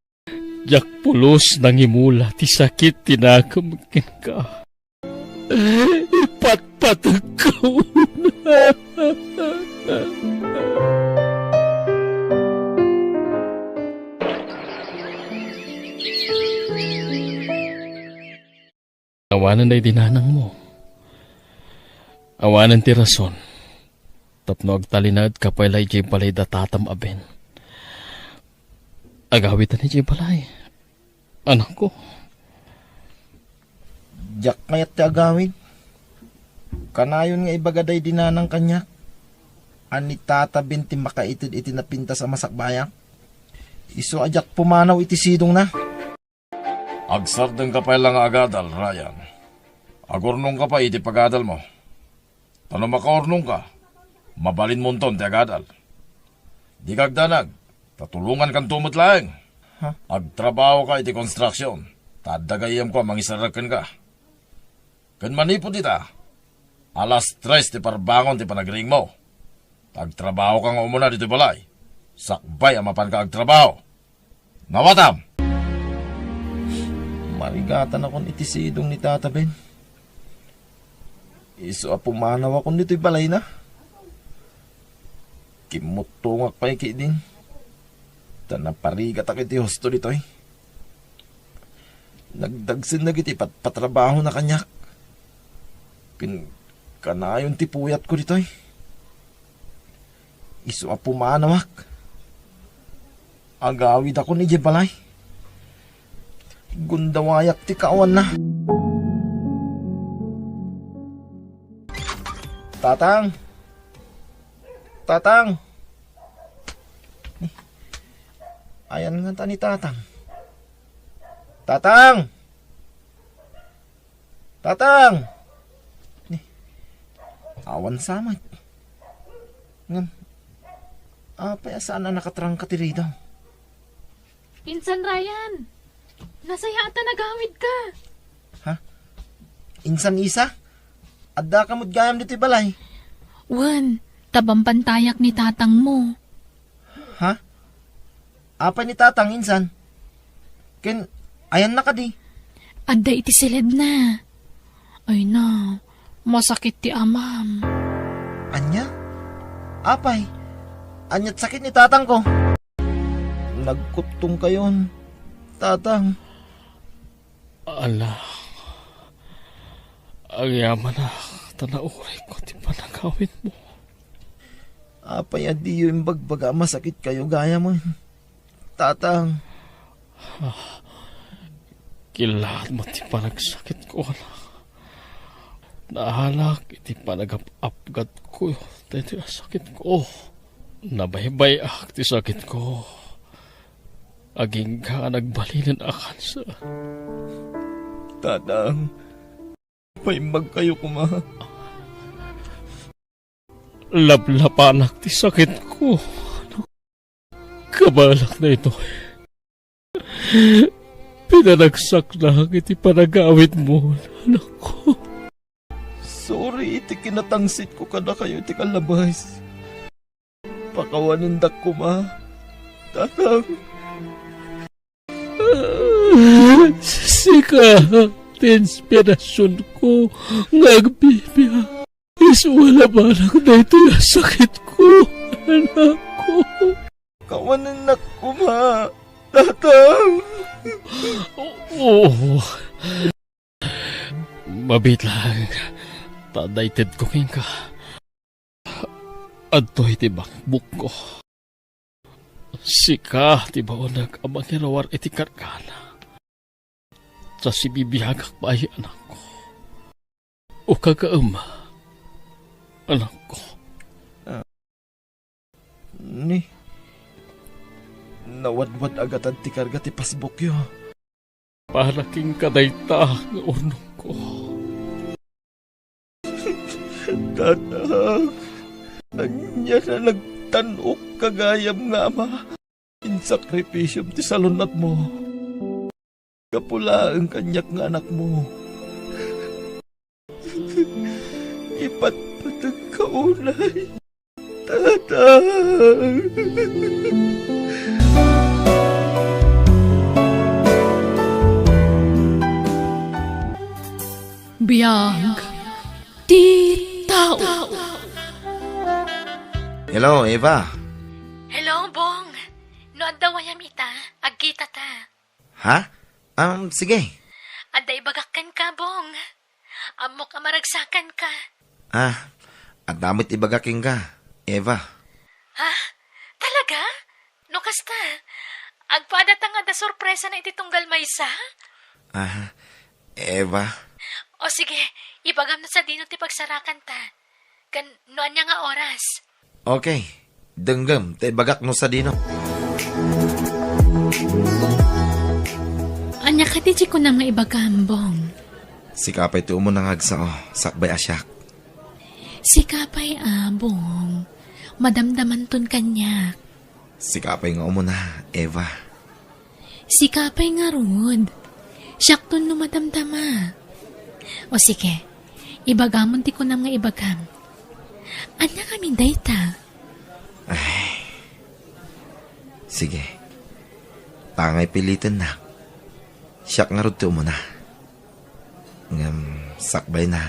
Diak pulos nangimula ti sakit ti nakem kenka. Ipatpategka una. Awanen daydi nanangmo. Awanen ti rason tapno agtalinaedka pay la idiay balay da tatam a Ben. Agawidtan idiay balay, anakko. Diak kayat ti agawid. Kanayon nga ibaga daydi nanang kaniak a ni Tata Ben ti makaited iti napintas a masakbayak. Isu a diak pumanaw iti sidongna. Agsardengka pay la nga agadal, Ryan. Agurnongka pay iti pagadalmo. Ta no makaurnongka, mabalinmonton ti agadal. Dika agdanag, ta tulongankanto met laeng. Ha? Agtrabahoka iti construction, ta adda gayyemko a mangisarrek kenka. Ken manipud ita, alas tres ti parbangon ti panagriingmo. Ta agtrabahoka nga umuna ditoy balay, sakbay a mapanka agtrabaho. Nawatam! Marigatanakon iti sidong ni Tata Ben. Isu a pumanawakon ditoy balayna. Kimmuttongak pay ketdin, ta naparigatak iti husto ditoy. Nagdagsen dagiti patpatrabahona kaniak. Ken kanayon ti puyatko ditoy. Isu a pumanawak. Agawidakon idiay balay. Gundawayak ti kaawanna. Tatang! Tatang! Ayan ngata ni Tatang. Tatang! Tatang! Ni, awan sa met. Ngem, apay a saan a nakatrangka ti ridaw? Insan Ryan, nasayaat a nagawidka. Ha? Insan Isa? Addaka met gayam ditoy balay? Wen, ta bambantayak ni tatangmo. Ha? Apay ni Tatang insan? Ken ayanna kadi? Adda iti siledna. Ay na, masakit ti amam. Ania? Apay, ania't sakit ni tatangko? Nagkuttongkayon, Tatang. Ala, agyamanak, ta naurayko ti panagawidmo. Apay a diyo imbagbaga a masakitkayo gayamen, Tatang? Ah, kilaat met ti panagsakitko, anak. Naalak iti panagap-apgatko daytoy a sakitko. Nabaybay-ak ti sakitko. Agingga a nagbalinen a kanser. Tatang, paimbagkayo koma. Laplapanak ti sakitko. Kabaelak daytoy. Pinanagsaknak iti panagawidmo, anakko. Sorry iti kinatangsitko kadakayo iti kallabes. Pakawanendak koma, Tatang. Sika ti inspirasionko nga agbibiag. Isu a labanak daytoy a sakitko, anakko. Kawanennak koma, Tatang. Oo. Mabiit laeng ta adda itedko kenka. Adtoy ti bakbukko. Sika ti baonek a mangiruar iti kargana. Ta sibibiagak pay, anakko. Ukagaem, anakko. Ni, nawadwad-agatad ti karga ti pasbukyo. Para kenka dayta nga urnongko. Tatang, ania a nagtan-okka gayam nga ama? Insakripisiom ti salun-atmo. Gapu laeng kaniak nga anakmo. Ipatpategka unay, Tatang. Biag ti tao. Hello, Eva. Hello, Bong. No adda wayam ita, agkita ta. Ha? Um, sige. Adda ibagak kenka, Bong. Ammok a maragsakan ka. Ah, adda met ibagak kenka, Eva. Ha? Talaga? No kasta, agpada ta nga adda sorpresa na iti tunggal maysa? Ah, Eva. O sige, ibagam no sadino ti pagsarakan ta. Ken no ania nga oras. Okay. Denggem, ta ibagak no sadino. Ania kadi ti kunam nga ibagam, Bong? Sika pay ti umuna nga agsao, sakbay a siak. Sika pay a, Bong. Madamdamanton kaniak. Sika pay nga umuna, Eva. Sika pay ngarud. Siakton no madamdama. O sige, ibagamon ti kunam nga ibagam. Ania ngamin dayta? Ay. Sige. Tangay pilitennak. Siak ngarud ti umuna. Ngem sakbayna,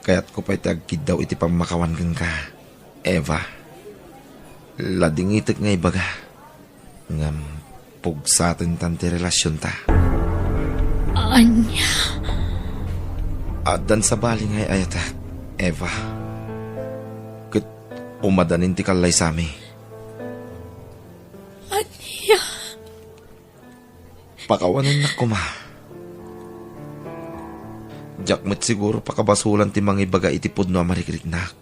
kayatko pay ti agkiddaw iti pammakawan kenka, Eva. Ladingitek nga ibaga, ngem pugsatentan ti relasionta. Ania? Addan sabali nga ay-ayatek, Eva. Ket umadanin ti kallaysami. Ania? Pakawanennak koma. Diak met siguro pakabasolan ti mangibaga iti pudno a marikriknak.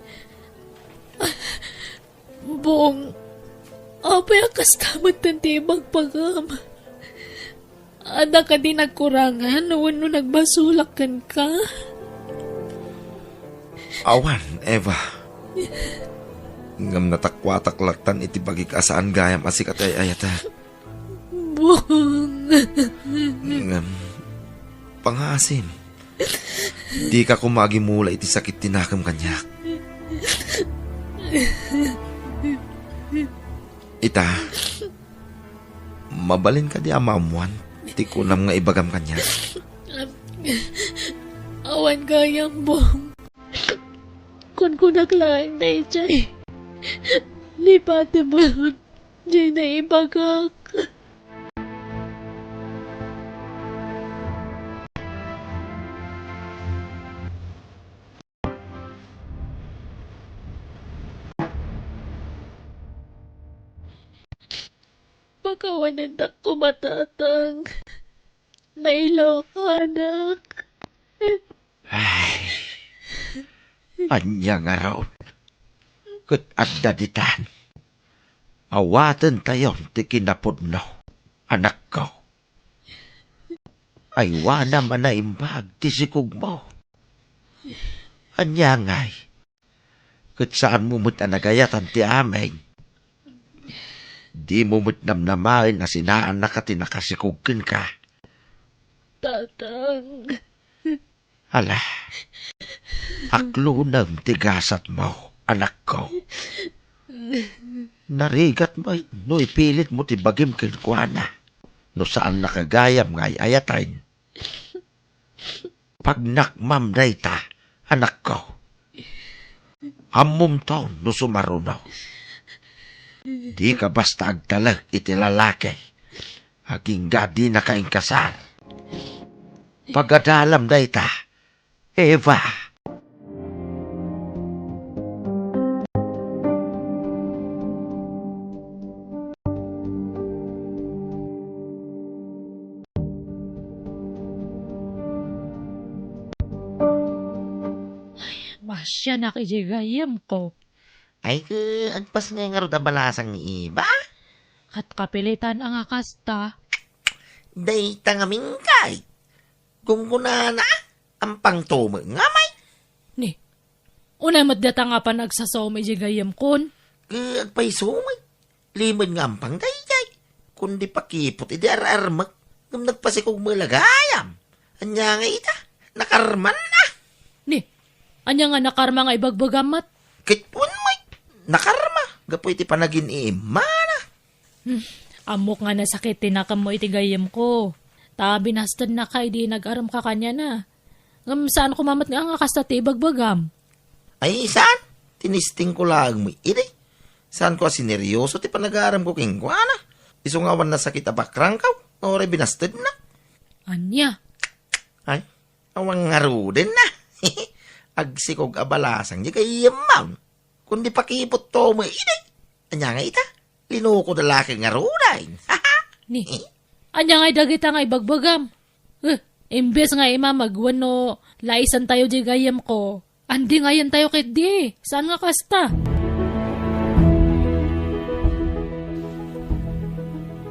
Bong, apay a kasta metten ti ibagbagam? Adda kadi nagkurangan wenno nagbasolak kenka? Awan, Eva. Ngem natakuatak lattan iti bagik a saan gayam a sika ti ay-ayatek. Bong. Ngem, pangaasim, dika koma agimula iti sakit ti nakem kaniak. Ita, mabalin kadi a maammoan ti kunam nga ibagam kaniak? Awan gayam, Bong. Kunkunak laeng daydiay. Lipatem. Diay naibagak. Pakawanennak koma, Tatang. Nailaw ka, anak. Ay, ania ngarud? Ket adda ditan. Awatentayon ti kinapudno, anakko. Aywanam a naimbag ti sikogmo. Ania ngay? Ket saanmo met a nagayatan ti amin. Dimo met namnamaen a sinaannaka ti nakasikog kenka. Tatang. Ala, aklonem ti gasatmo, anakko. Narigat met no ipilitmo ti bagim kenkuana, no saannaka gayam nga ay-ayaten. Pagnakmam dayta, anakko. Ammomto no sumaruno. Dika basta agtalek iti lalaki, agingga dinaka inkasar. Pagadalam dayta, Eva. Masianak idiay gayyemko. Ay, ke, agpasngay ngarud a balasang ni Eva? Ket kapilitan a nga kasta. Dayta ngamin kay. Gunggunana, ampangto met nga may. Ni, unay met data nga pan agsasawem idiay gayyemkon? Ke, agpayso met. Limed nga ampang daydiay. Kundi pakiput idi ar-armek, ngem nagpasikog met la gayam. Ania nga ita? Nakarman na. Ni, ania nga nakarma nga ibagbagam met? Ket wen met, nakarma gapu iti panagin-iimmana. Hmm, ammok nga nasakit ti nakemmo iti gayyemko. Ta binastednaka idi nag-aremka kaniana. Ngem saan ko mamet nga, nga kasta ti ibagbagam. Ay, saan? Tinisting ko laeng mo idi. Saan ko a sineryoso ti panagaram ko kenkuana. Isu nga awan nasakit a bakrangkaw, nga uray binastedna. Ania? Ay, awan ngaruden na. Agsikog a balasang di kayemmam. Kundi pakipot to mo idi. Anya nga ita? Linuko da laki nga ruday. Ni, anya nga dagita nga ibagbagam? Eh, imbes nga imamag wenno laisan tayo di gayyem ko, andi nga yan tayo ketdi. Saan nga kasta?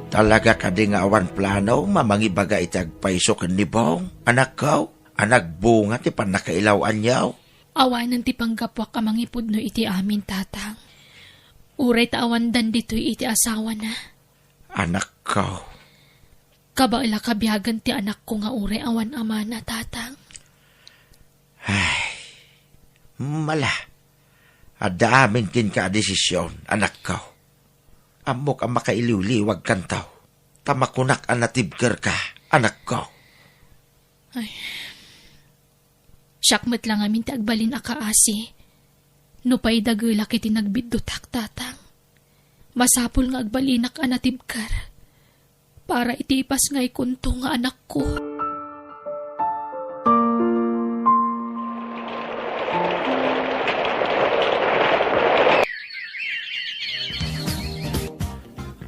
Talaga kadi nga awan plano a mangibaga iti agpayso ken ni Bong, anakko, a nagbunga ti pannakailaw-anyo? Awanen ti panggapuak a mangipudno iti amin, Tatang. Uray ta awandan ditoy iti asawana. Anakko. Kabaelak a biagen ti anakko nga uray awan amana, Tatang. Ay, mala. Adda amin kenka a desisyon, anakko. Ammok a makailiwliwagkanto. Ta makunak a natibkerka, anakko. Ay. Siak met la ngamin ti agbalin a kaasi. Nupay dagelak iti nagbiddutak, Tatang, masapul nga agbalinak a natibker para iti ipasngaykonto nga anakko.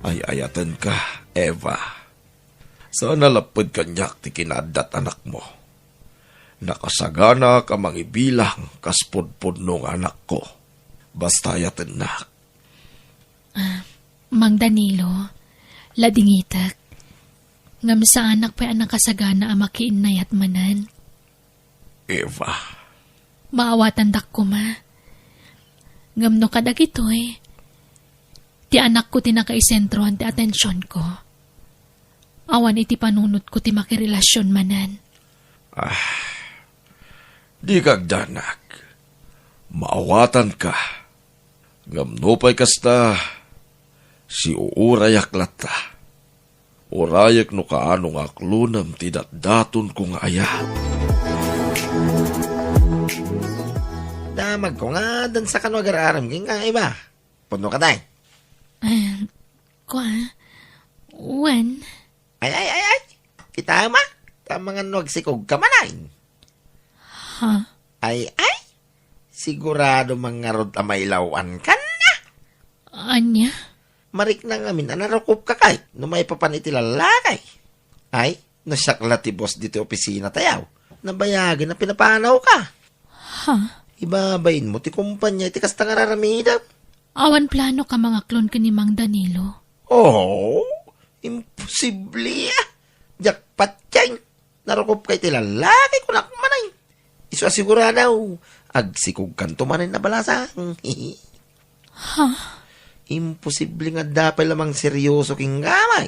Ay-ayatenka, Eva. Saan a lapped kaniak ti kinaaddat anakmo. Nakasaganaak a mangibilang kas pudpudno nga anakko. Basta ayatennak. Ah, Mang Danilo, ladingitek. Ngem saanak pay a nakasagana a makiinnayat manen. Eva. Maawatandak koma. Ngem no kadagitoy, ti anakko ti nakaisentroan ti atensionko. Awan iti panunotko ti makirelasion manen. Ah, di kagdanak. Maawatanka. Ngem nupay kasta, siuurayak latta. Urayek no kaano nga aklonem ti datdatonko nga ayat. Damagko nga addan sakano agar-aram ken nga iba. Pudno ka, day? Ah, kua, wen. Ay, ay, ay, ay. Kita ma? Tama nga no agsikog ka man, ay. Ha? Ay, ay. Sigurado man ngarud a mailawan ka na. Ania? Marikna ngamin a narukop ka kay no maipapan iti lallaki. Ay, no siak la ti boss ditoy opisina tayaw. Nabayagen a pinapanaw ka. Ha? Ibabain mo ti kumpanya iti kasta nga raramidem. Awan plano ka mangaklon ken ni Mang Danilo? Oh, imposible, ah. Jackpot yan. Narukop ka iti lallaki, kunak manay. Isu a sigurado, agsikog kanto manen a balasang. Ha? Imposible nga adda pay la mangseryoso ken gamay.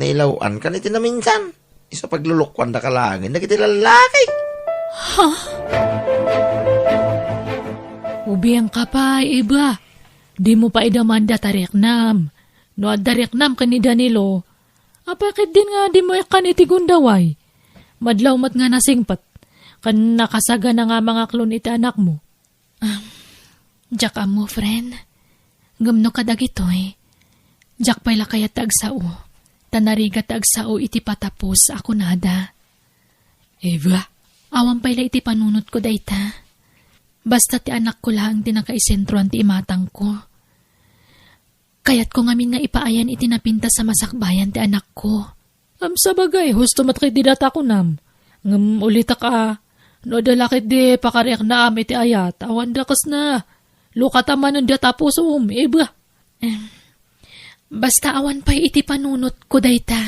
Nailawan ka iti naminsan. Isu a paglulukuan da ka laengen dagiti lallaki. Ha? Ubiang ka pay, Eva. Dimo pay idamanda ta riknam. No adda riknam ken ni Danilo, apay ketdin nga dimo ikkan iti gundaway? Madlaw met nga nasingpet, ken nakasagana nga mangaklon iti anakmo. Um, diak ammo, friend. Ngem no kadagitoy, diak pay la kayat ti agsao, ta narigat ti agsao iti patapos a kunada. Eva, awan pay la iti panunotko dayta. Basta ti anakko laeng ti nakaisentroan ti imatangko. Kayatko ngamin nga ipaayan iti napintas a masakbayan ti anakko. Ngem sabagay, husto met ketdi data kunam. Ngem ulitek a, no adda la ketdi pakariknaam iti ayat, awan dakesna. Lukata manen data pusom, Eva. Em, basta awan pay iti panunotko dayta.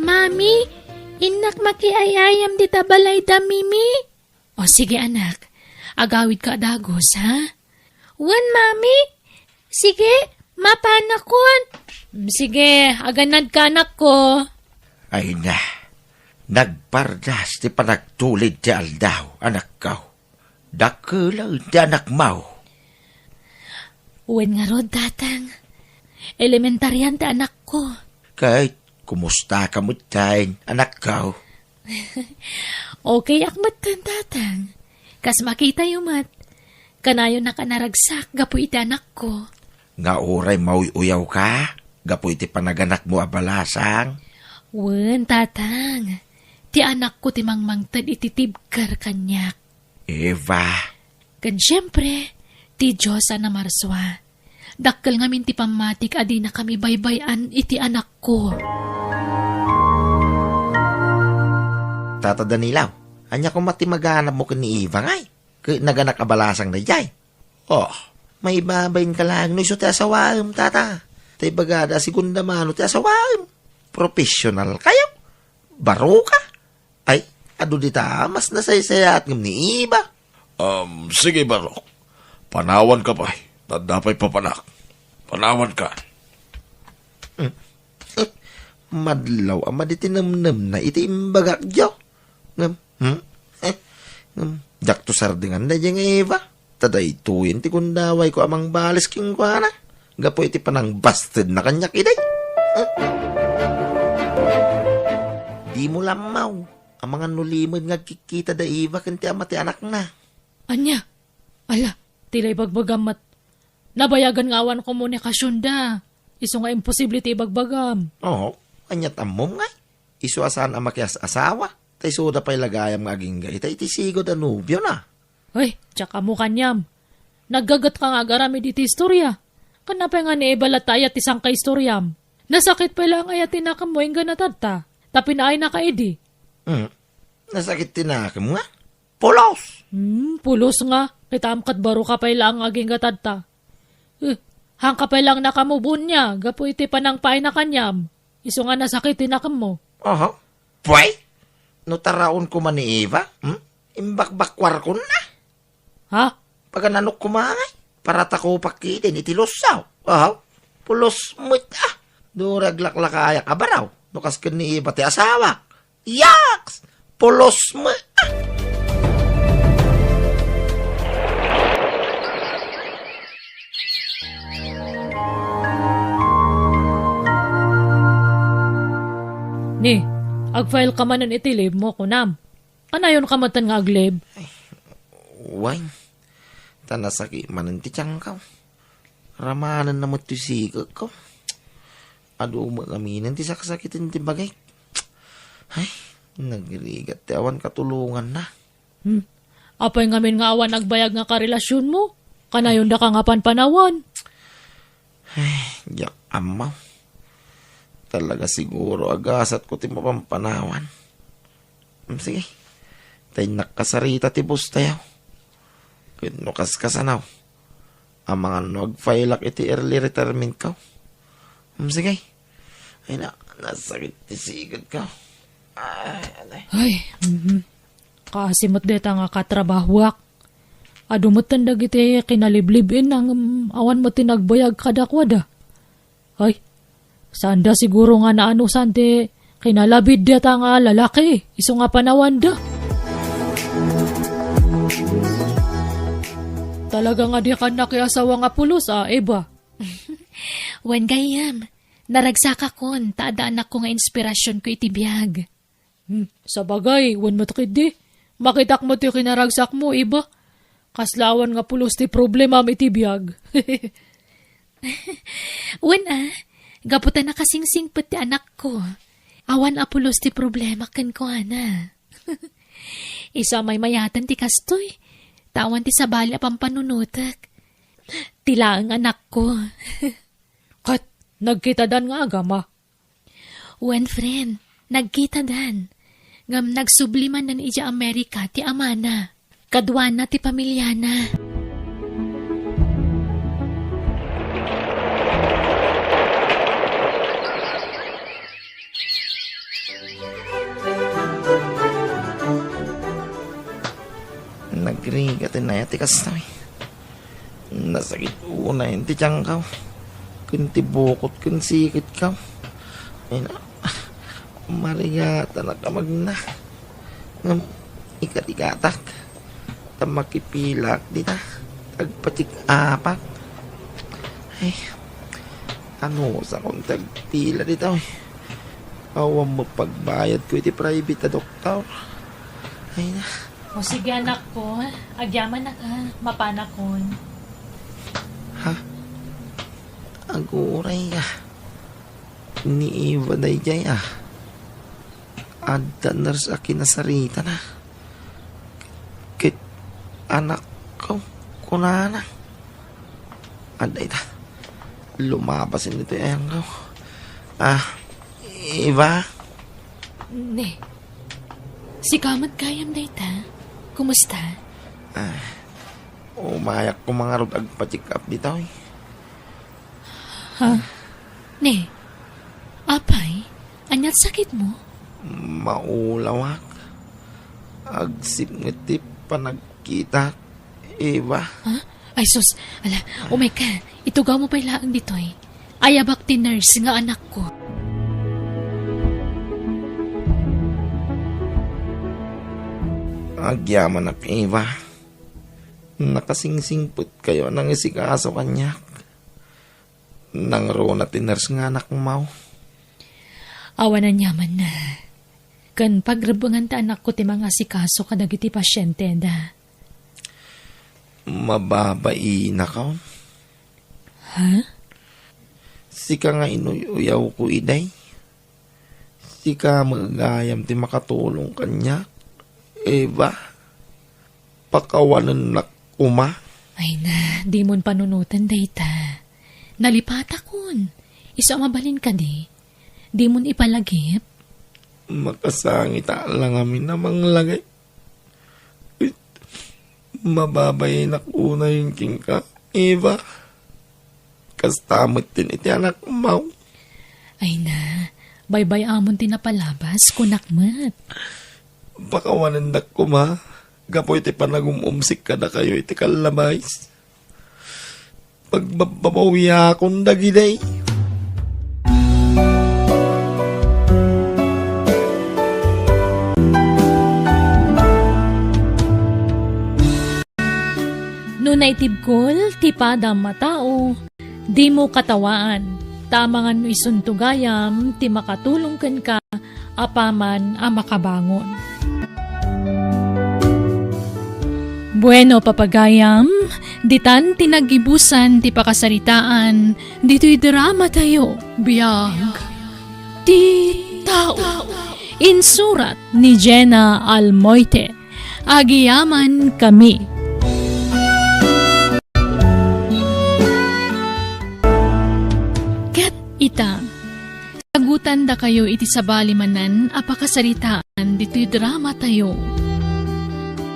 Mami, innak makiay-ayam dita balayda, Mimi? O, sige, anak. Agawidka a dagus, ha? Wen, Mami. Sige, mapanakon. Mm, sige, aganadka, anakko. Ay na, nagpardas ti panagtulid ti aldaw, anakko. Dakkel ti anakmo. Wen ngarud, Tatang. Elementarian ti anakko. Ket, kumusta ka met, anakko? Okay ak metten, Tatang. Kas makitayo met, kanayon a naragsak gapu iti anakko. Nga uray mauy-uyaw ka gapu iti panaganakmo a balasang? Wen, Tatang. Ti anakko ti mangmangted iti tibker kaniak. Eva. Ken siempre, ti Dios a namarsua. Dakkel ngamin ti pammatik a dinakami baybay-an iti anakko. Tata Danilo, ania koma ti maganabmo ken ni Eva ngay? Ket naganak a balasang daydiay? Oh, maibabain ka laeng no isu ti asawaem, Tata. Ta ibagada a segunda mano ti asawaem. Professional kayo. Baro ka. Ay, adu dita, mas nasaysayaat ngem ni Eva. Um, sige, Barok. Panawan ka pay. Tadda pay papanak. Panawan ka. Hmm. Eh, madlaw a madi ti nemnemna iti imbagak, Joe. Ngem, hmm? Eh, ngem, diakto sardengan daydiay nga Eva. Ta daytoyen ti gundawayko a mangbalis kenkuana gapu iti panangbastedna kaniak idi. Eh? Dimo lammaw, amangan no limed nga agkikkita da Eva ken ti ama ti anakna. Ania? Ala, ti la ibagbagam met. Nabayagan nga awan komunikasionda. Isu nga imposible ti ibagbagam. Oo, aniat ammom ngay? Isu a saan a makias-asawa. Ta isuda pay la gayam nga agingga ita iti sigud a nobiona. Ay, diak ammo kaniam. Naggaget ka nga agaramid iti istoria. Ken apay nga ni Eva latta aya ti sangkaistoriam? Nasakit pay la nga aya ti nakemmo inggana tatta. Ta pinaayna ka idi. Hmm. Nasakit ti nakem nga? Pulos! Hmm, pulos nga. Kitaem ket baro ka pay laeng nga agingga tatta. Eh, haan ka pay laeng nakamubon nia gapu iti panangpaayna kaniam. Isu nga nasakit ti nakemmo. Aha. Pway? No taraon koma ni Eva, hmm? Imbakbakkuarkonna. Ha? Pagananok koma ngay? Paratakopak ketdin iti lusaw. Aha. Pulos met, ah. Duri aglaklakayak a baraw. No kas ken ni Eva ti asawak. Yaks! Pulos met. Ni, agfile ka manen iti leave mo, kunam. Kanayon ka metten nga ag-leave? Ay, wen. Ta nasakit manen ti tiangko. Ramanen na met ti sikekko. Adu met aminen ti saksakiten ti bagik. Ay, nagrigat ti awan katulonganna. Hmm. Apay ngamin nga awan agbayag nga karelasionmo? Kanayon daka nga panpanawan. Ay, diak ammo. Talaga siguro a gasatko ti mapanpanawan. Hmm, sige. Ta innak kasarita ti boss tayo. Ket no kaskasano, amangan no agfile-ak iti early retirement ko. Hmm, sige. Ay na, nasakit ti siged ko. Ay, anay. Ay, mhm. Kaasi met deta nga katrabahoak. Adu metten dagiti kinaliblib-inna ngem awan met ti nagbayag kadakuada. Ay, saanda siguro nga naanusan ti kinalabid deta nga lalaki, isu nga panawanda. Talaga nga di ka nakiasawa nga pulos, a, Eva? Wen gayyem, naragsakakon, ta adda anakko nga inspirasionko iti biag. Hmm, sabagay, wen met ketdi. Makitak met ti kinaragsakmo, Eva. Kasla awan nga pulos ti problemam iti biag. Wen a, gapu ta nakasingsingpet ti anakko. Awan a pulos ti problema kenkuana. Isu a maymayaten ti kastoy, ta awan ti sabali a pampanunotek. Ti laeng anakko. Ket nagkitadan nga agama? Wen, friend, nagkitadan. Ngem nagsubli manen idiay Amerika ti amana. Kaduana ti pamiliana. Nagrigat ti naya ti kastoy. Nasakit unay ti tiangko. Ken ti bukot ken siketko. Ay na, marigatanak a magna. Ngem ikarigatak. Ta makipilak dita. Agpatik apak. Ay, anusakon ti agpila ditoy? Awan met pagbayadko iti private a doktor. Ay na. O sige, anakko. Agyamanak, ha? Mapanakon. Ha? Aguray ka. Ni Eva daydiay, ah. Adda nurse a kinasaritana. Ket anakko, kunana. Adda ita. Lumabas ditoy ayangko. Ah, Eva? Ne. Sika met gayam dayta. Kumusta? Ah, umayak ko mangarud agpa-check up ditoy. Ha? Ne. Apay, aniat sakitmo? Maulawak. Agsipnget ti panagkitak, Eva. Ha? Ay sus, ala, umayka. Itugawmo pay laeng ditoy. Ayabak ti nurse nga anakko. Agyamanak, Eva. Nakasingsingpetkayo a nangisikaso kaniak. Nangruna ti nurse nga anakmo. Awan aniamanna. Ken pagrebbengan ti anakko ti mangasikaso kadagiti pasienteda. Mababainak. Ha? Sika nga inuy-uyawko idiay. Sika met gayam ti makatulong kaniak, Eva. Pakawanennak koma. Ay na, dimon panunoten dayta. Nalipatakon. Isu a mabalin kadi. Dimon ipalagip. Makasangita la ngamin a manglagip. Mababainak unay kenka, Eva. Kasta met iti anakmo. Ay na, baybay-amon ti napalabas, kunak met. Pakawanendak koma, gapu iti panagum-umsik kadakayo iti kallabais. Pagbabbabawiakon dagidi. No naitibkol ti padam a tao, dimo katawaan, ta amangan no isunto gayam ti makatulong kenka apaman a makabangon. Bueno, papagayam, ditan ti naggibusan ti pakasaritaan ditoy drama tayo. Biag ti tao. Insurat ni Jenna Almoite. Agyamankami. Ket ita, sagutandakayo iti sabali manen a pakasaritaan ditoy drama tayo.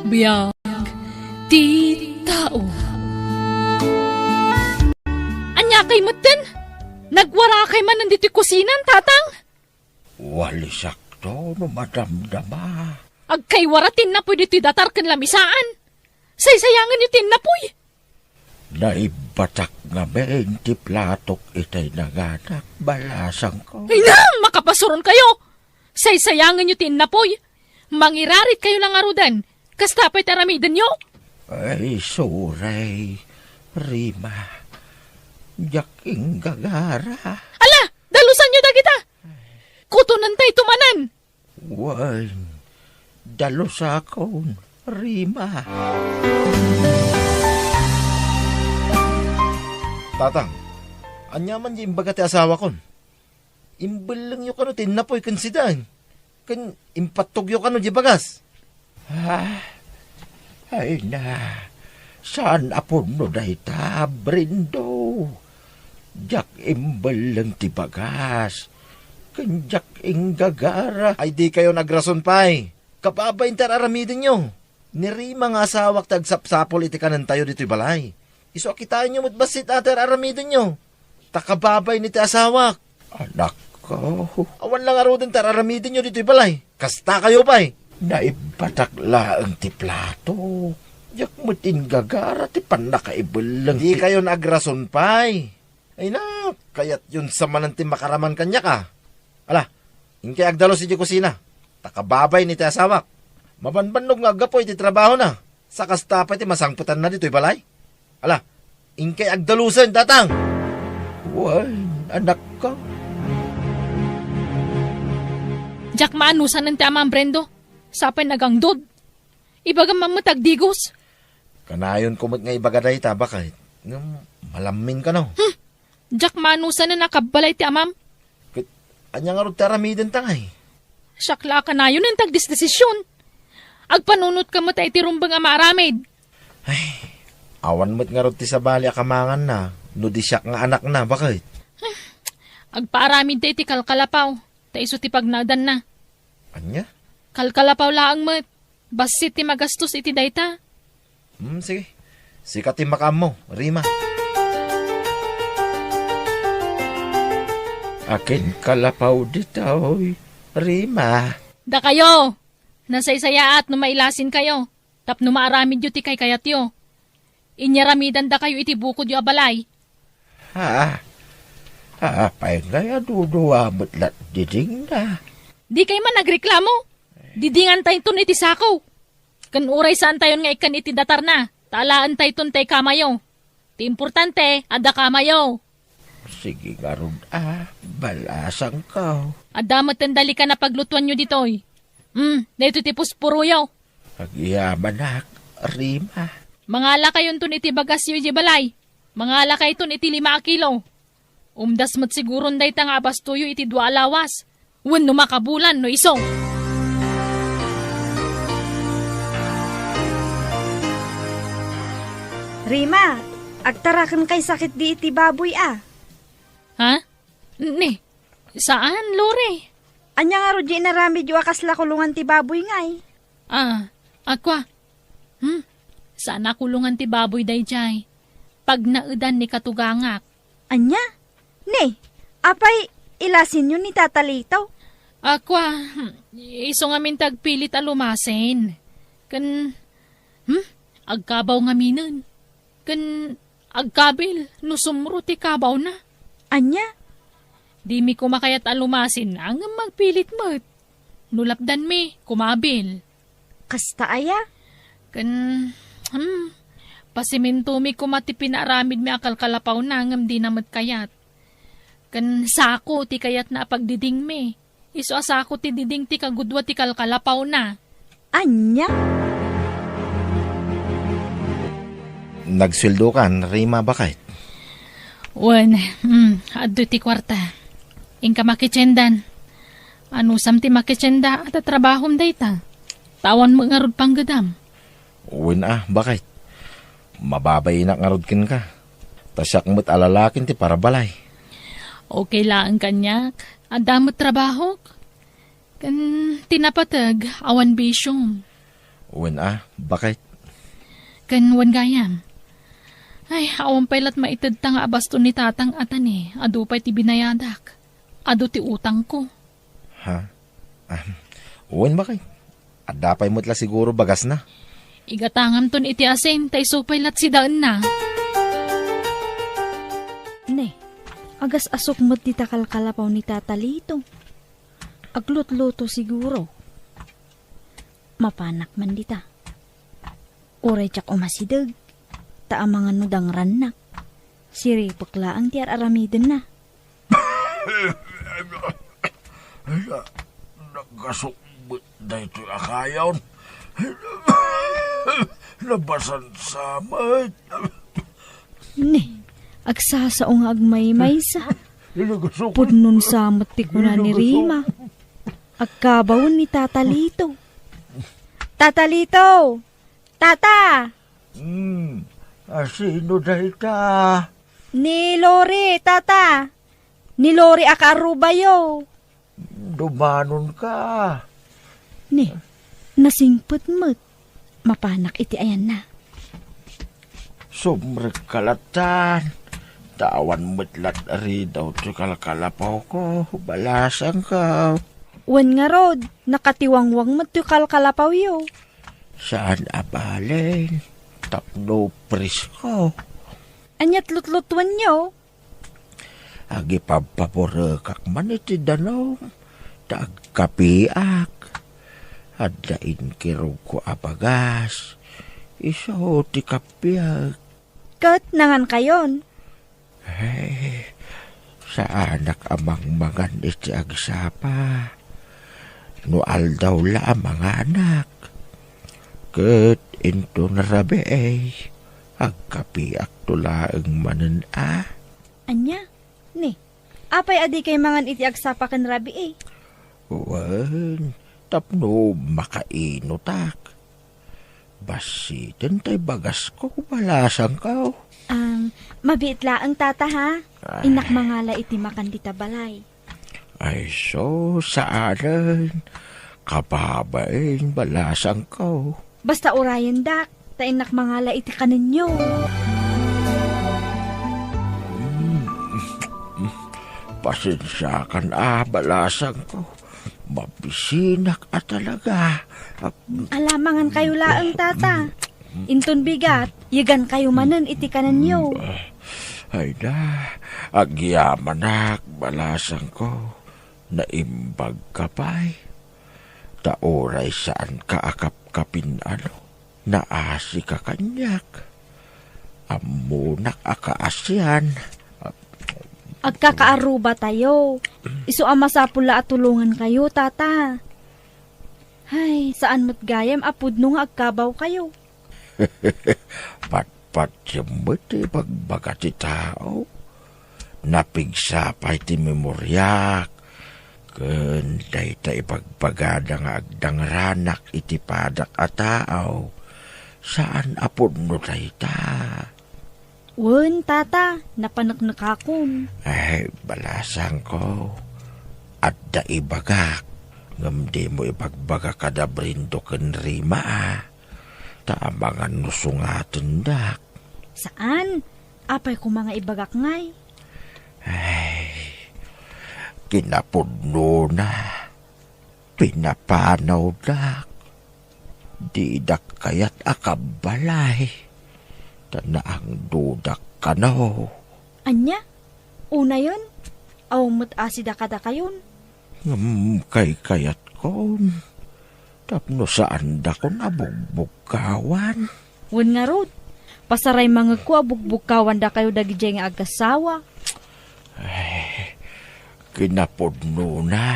Biag ti tao. Aniakay metten? Nagwarakay manen ditoy kusinan, Tatang? Walisakto no madamdama. Agkaywara ti innapoy ditoy datar ken lamisaan. Saysayangenyo ti innapoy. Naibbatak ngamin ti platok itay nanganak, balasangko. Ay na! Makapasuronkayo! Saysayangenyo ti innapoy. Mangiraritkayo la ngaruden. Kasta pay ti aramidenyo? Ay, sorry, Rima. Diak inggagara. Ala! Dalusanyo dagita! Kutonentayto manen! Wen, dalusakon, Rima. Tatang, ania man ti imbaga ti asawakon? Imbellengyo kano ti innapoy ken sida, ken impattogyo kano diay bagas? Ah, ay na, saan a pudno dayta, Brindo. Diak imbelleng ti bagas, ken diak inggagara. Ay, dikayon agrason pay. Kababain ti ar-aramidenyo. Ni Rima nga asawak ti agsapsapul iti kanentayo ditoy balay. Isu a kitaenyo met bassit a ti ar-aramidenyo. Ta kababain iti asawak. Anakko. Awan la ngaruden ti ar-aramidenyo ditoy balay. Kastakayo pay. Naibbatak laeng ti plato. Diak met inggagara ti pannakaibelleng ti... Dikayon agrason pay. Ay na, kayatyon sa manen ti makaraman kaniak a. Ala, inkay agdalus idiay kusina. Ta kababain iti asawak. Mabanbannog nga aggapu iti trabahona. Sa kasta pay ti masangpetanna ditoy balay. Ala, inkay agdalusen, Tatang! Wen, anakko. Diak maanusanen ti amam, Brendo. Sapay nagangdod. Ibagam man met agdigos. Kanayonko met nga ibaga dayta, baket. Ngem malammin kano. Hmm. Diak maanusanen a kabbalay ti amam. Ket ania ngarud ti aramidenta ngay? Siak la a kanayonen ti agdesdesisyon. Agpanunotka met iti rumbeng a maaramid. Ay, awan met ngarud ti sabali a kamanganna no di siak nga anakna, baket. Agpaaramidta iti kalkalapaw, ta isu ti pagnaedanna. Ania? Kalkalapaw laeng met. Bassit ti magastos iti dayta. Hmm, sige. Sika ti makaammo, Rima. Akin kalapaw ditoy, Rima. Dakayo! Nasaysayaat no mailasinkayo, tapno maaramidyo ti kaykayatyo. Inyaramidan dakayo iti bukodyo a balay. Ha? Apay ngay a duduwa met la didingna? Dikay man agreklamo. Didingantayton iti sako. Ken uray saantayon nga ikkan iti datarna, ta alaentayton tay kamayo. Ti importante, adda kamayo. Sige ngarud a, balasangko. Adda met ten dalikan a paglutuanyo ditoy. Hmm, daytoy ti pusporoyo. Agyamanak, Rima. Mangalakayonton iti bagasyo idiay balay. Mangalakayton iti lima a kilo. Umdas met siguron dayta nga abastoyo iti dua a lawas. Wenno makabulan no isu. Rima, agtaraken kay sakit di iti baboy a. Ha? Ni, saan, Lore? Ania ngarud di inaramidyo a kasla kulongan ti baboy ngay? Ah, akua. Hmm, saan a kulongan ti baboy daydiay. Pagnaedan ni katugangak. Ania? Ni, apay ilasinyo ni Tata Lito? Akua, hmm, isu ngamin ti agpilit a lumasin. Ken, hmm, agkabaw ngaminen. Ken agkabil no sumro ti kabawna. Ania? Dimi koma kayat a lumasin, ngem magpilit met. No lapdanmi, kumabil. Kasta aya? Ken, hmm, pasimintomi koma ti pinaaramidmi a kalkalapawna ngem dina met kayat. Ken sako ti kayatna a pagdidingmi. Isu a sako ti diding ti kagudua ti kalkalapawna. Ania? Nagsueldokan, Rima, baket? Wen, hmm, adda ti kuarta. Inka makitiendan. Anusam ti makitienda a tatrabahom dayta? Ta awan met ngarud panggedam. Wen a, baket. Mababainak ngarud kenka. Ta siak met a lalakin ti parabalay. Okay laeng kaniak. Adda met trabahok. Ken ti napateg, awan bisiom. Wen a, baket. Ken wen gayam. Ay, awan pay lat maitedta nga abaston ni tatang a tani, adu pay ti binayadak. Adu ti utangko. Ha? Ah, wen, baket. Adda pay met la siguro bagasna. Igatangamton iti asin, ta isu pay lat sidaenna. Ne, agas-asok met dita kalkalapaw ni Tata Lito. Aglutluto siguro. Mapanak man dita. Uray diak umasideg, ta amangan no dangrannak. Siripek laeng ti ar-aramidenna. Nagasukbet daytoy a kayon. Nabasansa met. Ne, agsasao nga agmaymaysa. Nagasukbet. Pudnon sa met ti kuna ni Rima. Agkabawen ni Tata Lito. Tata Lito! Tata! Hmm, asino dayta? Ni Lori, Tata. Ni Lori a kaarubayo. Dumanonka. Ni, nasingpet met. Mapanak iti ayanna. Sumrekka lattan. Ta awan met lat ridaw ti kalkalapawko, balasangko. Wen ngarud, nakatiwangwang met ti kalkalapawyo. Saan a balen, tapno presko. Aniat lutlutuenyo? Agipabpaburekak man iti danum, ta agkapiak. Adda inkirugko a bagas, isu ti kapiak. Ket nangankayon? Ay, Saanak a mangmangan iti agsapa. No aldaw la a manganak. Ket inton rabii, agkapiakto laeng manen a. Ania? Ni, apay a dikay mangan iti agsapa ken rabii? Wen, tapno makainutak. Bassiten tay bagasko, balasangko. Ang, mabiit laeng, tata, ha? Ay. Innak mangala iti makan dita balay. Ay, so, saanen. Kababain, balasangko. Basta urayendak, ta innak mangala iti kanenyo. Mm. Pasensiakan a, balasangko. Mabisinak a talaga. Ala, mangan kayo laeng, tata. Inton bigat, yegan kayo manen iti kanenyo. Ay na, agyamanak, balasangko. Naimbag ka pay. Ta uray saan ka a kapkapin, ano, naasi ka kaniak. Ammonak a kaasian. Agkakaarruba tayo. Isu a masapul la a tulongan kayo, tata. Ay, saan met gayam a pudno nga agkabaw kayo. Patpatiem met ti ibagbaga ti tao. Napigsa pay ti memoriak ken dayta ibagbagada nga agdangranak iti padak a tao. Saan a pudno dayta. Wen, tata, napaneknekakon. Ay, balasangko, adda ibagak, ngem dimo ibagbaga kada Brindo ken Rima a. Ta amangan no sungatendak. Saan? Apay koma nga ibagak ngay? Ay, kinapudnona, pinapanawdak. Didak kayat a kabbalay, ta naangdodak kano. Ania? Unayen, awan met asida kadakayon. Ngem kaykayatkon, tapno saandakon a bugbugkawan. Wen ngarud, pasaray mangegko a bugbugkawandakayo dagidiay nga agassawa. Ay, kinapudnona,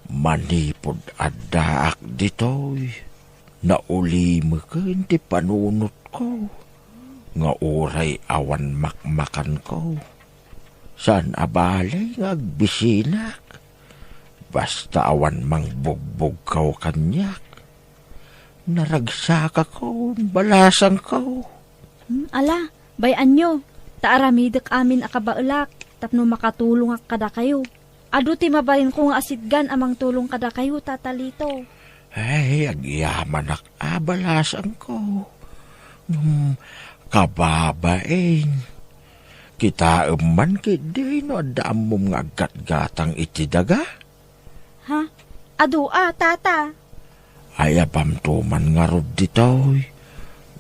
manipud addaak ditoy, naulimeken ti panunotko, nga uray awan makmakanko. Saan a bale nga agbisinak, basta awan mangbugbugkaw kaniak. Naragsakakon, balasangko. Hmm, ala, bay-anyo, ta aramidek amin a kabaelak tapno makatulongak kadakayo. Adu ti mabalinko nga asitgan a mangtulong kadakayo, Tata Lito. Ay, agyamanak a, balasangko. Ngem, kababain. Kitaem man ketdi no adda ammom nga aggatgatang iti daga? Ha? Adu a, Tata. Ayabamto man ngarud ditoy.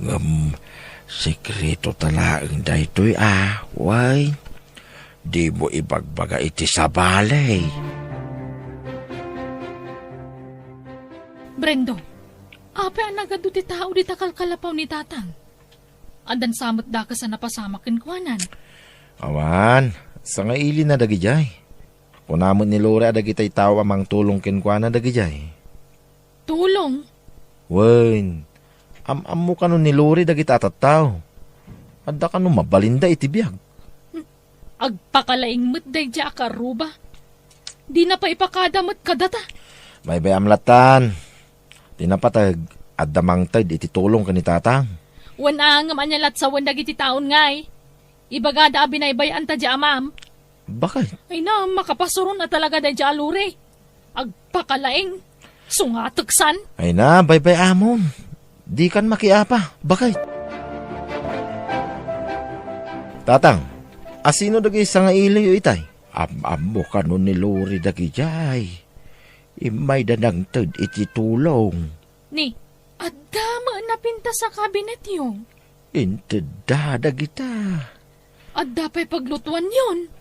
Ngem, sekreto ta laeng daytoy a, way. Dimo ibagbaga iti sabali. Brendo, apay a nagadu ti tao dita kalkalapaw ni Tatang? Addan sa met dakes a napasamak kenkuanan. Awan, sangailina dagidiay. Kuna met ni Lore a dagitay tao a mangtulong kenkuana dagidiay. Tulong? Wen, am-ammo kano ni Lore dagita a tattao. Adda kano mabalinda iti biag. Hmm, agpakalaing met daydiay a kaarruba. Dina pay ipakada met kadata. Baybay-am lattan. Ti napateg, adda mangted iti tulong ken ni Tatang. Wen a, ngem ania lat sawen dagiti taon ngay? Ibagada a binaybay-anta di amam. Bakit? Ay na, makapasuron a talaga daydiay a Lore. Agpakalaing. Sungateksan. Ay na, baybay-amon. Dikan makiapa. Bakit? Tatang, asino dagiti sangailiyo itay? Am-ammo kano ni Lore dagidiay. Immayda nangted iti tulong. Ni, adda met napintas a kabinetyo? Intedda dagita. Adda pay paglutuanyon?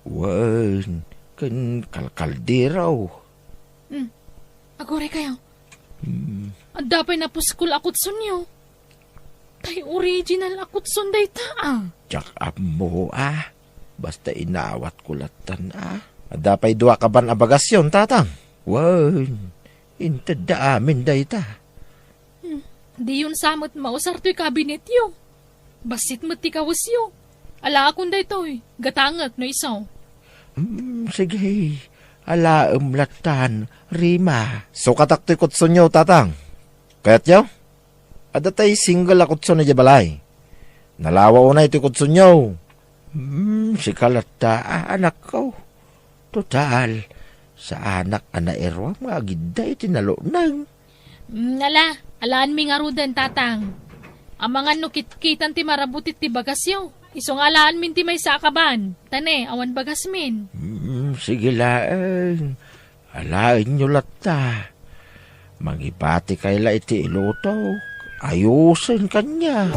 Wen, ken kalkaldero. Hmm. Aguray kayo. Hmm. Adda pay napuskol a kutsonyo? Tay original a kutson dayta, a. Diak ammo, a. Basta inawatko lattan a. Adda pay dua kaban a bagasyon, Tatang. Wen, intedda amin dayta. Hmm, diyon sa met mausar toy kabinetyo. Bassit met ti kawesyo. Alaakon daytoy, gatangek no isu. Hmm, sige, alaem lattan, Rima. Sukatak toy kutsonyo, Tatang. Kayatyo? Adda tay single a kutson idiay balay. Nalawa unay toy kutsonyo. Hmm, sika latta, a, anakko. Total, saanak a nairuam nga agidda iti nalunag. Mm, ala, alaanmi ngaruden, Tatang. Amangan no kitkitan ti marabut iti bagasyo. Isu nga alaanmin ti maysa a kaban. Ta ne, awan bagasmin. Mm, sige laeng. Alaenyo latta. Mangibatikay la iti ilutok. Ayusen kaniak.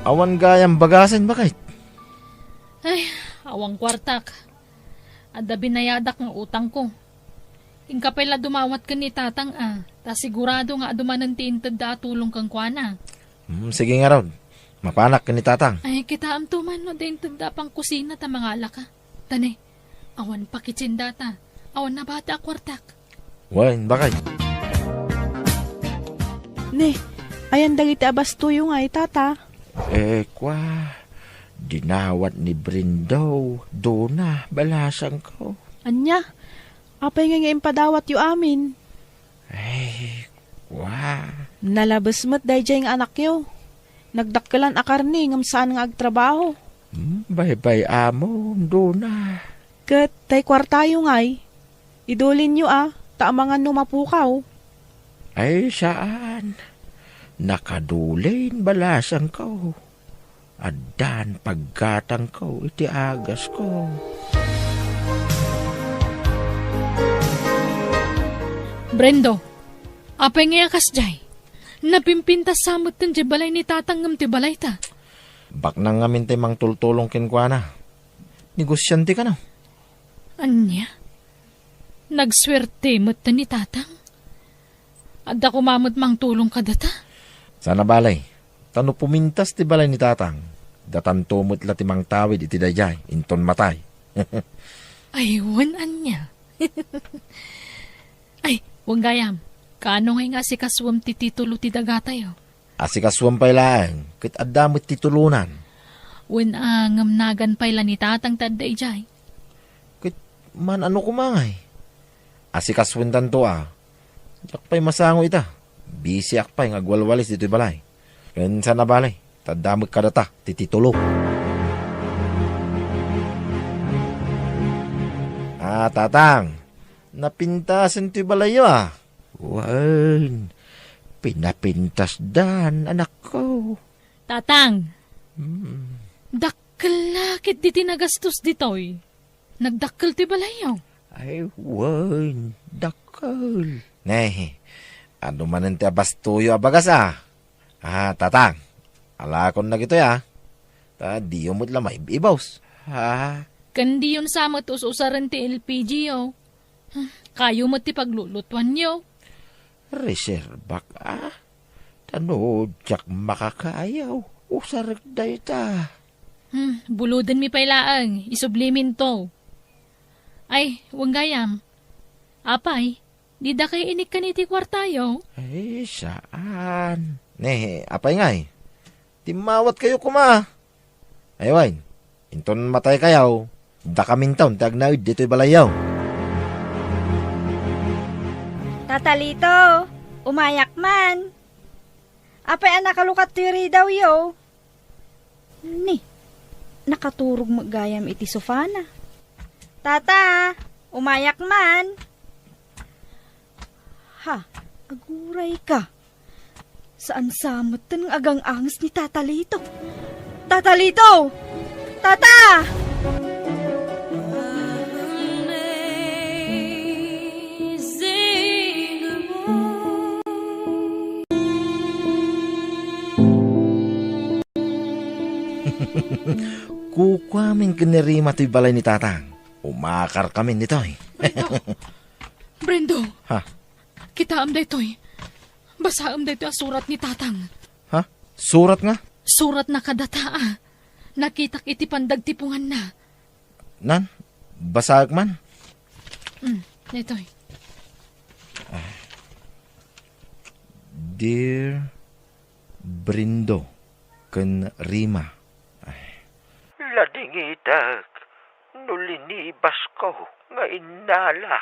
Awan gayam bagasen, baket? Ay, awan kuartak. Adda binayadak nga utangko. Inka pay la dumawat ken ni Tatang a, ta sigurado nga adu manen ti intedda a tulong kenkuana. Hmm, sige ngarud. Mapanak ken ni Tatang. Ay, kitaemto man no adda intedda a pangkusina ta mangalaka. Ta ne, awan pakitsin data. Awan nabati a kuartak. Wen, baket? Ne, ayan dagiti a bastoyo ngay, Tata? Eh, kua, dinawat ni Brendo, Dona, balasangko. Ania? Apay ngay nga impadawatyo amin? Ay, kua. Nalabes met daydiay nga anakyo. Nagdakkelan a karne ngem saan nga agtrabaho. Hmm, baybay-amon, Dona. Ket tay kuartayo ngay, idulinyo a, ta amangan no mapukaw. Ay, saan. Nakadulin, balasangko. Addan paggatangko iti agasko. Brendo, apay ngay a kasdiay? Napimpintas sa metten diay balay ni Tatang ngem ti balayta. Baknang ngamin ti mangtultulong kenkuana. Negosiante kano? Ania? Nagsuerte metten ni Tatang? Adda koma met mangtulong kadata? Saan a bale, ta no pumintas ti balay ni Tatang, datanto met la ti mangtawid iti daydiay, inton matay. Ay, wen ania? Ay, wen gayam, kaano ngay nga asikasuem ti titulo ti dagatayo? Asikasuem pay laeng, ket adda met titulonan. Wen a, ngem nagan pay la ni Tatang ti adda idiay. Ket man-ano koma ngay? Asikasuentanto a. Diak pay masango ita. Bisiak pay nga agwalwalis ditoy balay. Ken saan a bale, ta adda met kadata ti titulo. Ah, Tatang, napintasen toy balayyo a. Wen, pinapintasdan, anakko. Tatang, hmm, dakkel la ketdi ti nagastos ditoy. Nagdakkel ti balayyo. Ay, wen, dakkel. Ne, adu manen ti abastoyo a bagas a. Ah, Tatang, alakon dagitoy a. Ta diyo met la maib-ibus. Ha? Ken diyon sa met us-usaren ti L P G yo. Kayo met ti paglulutuanyo. Reservak a. Ta no diak makakayaw, usarek dayta. Hmm, bulodenmi pay laeng, isubliminto. Ay, wen gayam. Apay, dida kay inikkan iti kuartayo? Ay, saan. Ne, apay ngay? Timmawatkayo koma. Ay wen, inton mataykayo, dakaminton ti agnaed ditoy balayyo. Tata Lito, umayak man. Apay a nakalukat ti ridawyo? Ni, nakaturog met gayam iti sofana. Tata, umayak man. Ha, aguray ka. Saan sa metten nga agang-anges ni Tata Lito? Tata Lito! Tata! Kukuamin ken ni Rima toy balay ni Tatang. Umakarkamin ditoy. Brendo! Brendo! Ha? Kitaem daytoy. Basaem daytoy a surat ni Tatang. Ha? Surat nga? Suratna kadata, a. Nakitak iti pandagtipunganna. Nan, basaek man. Mm, daytoy. Ah. Dear Brindo ken Rima. Ay. Ladingitek no linibasko nga innala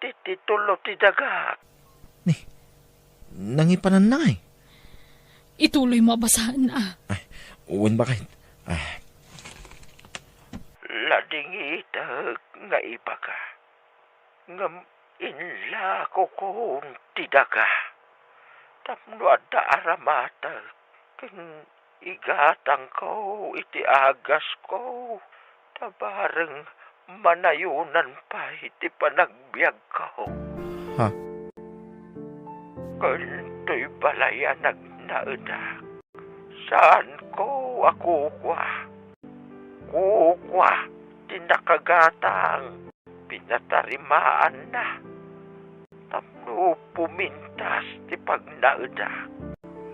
ti titulo ti dagak. Ni, nangipananna ngay? Ituloy mo a basaen, a. Ay, wen baket. Ah. Ladingitek nga ibaga. Ngem inlakokon ti daga. Tapno adda aramatek ken igatangko iti agasko, ta bareng manayonan pay ti panagbiagko. Ha? Ken toy balay a nagnaedak, saanko a kukua. Kukua ti nakagatang. Pinatarimaanna tapno pumintas ti pagnaedak,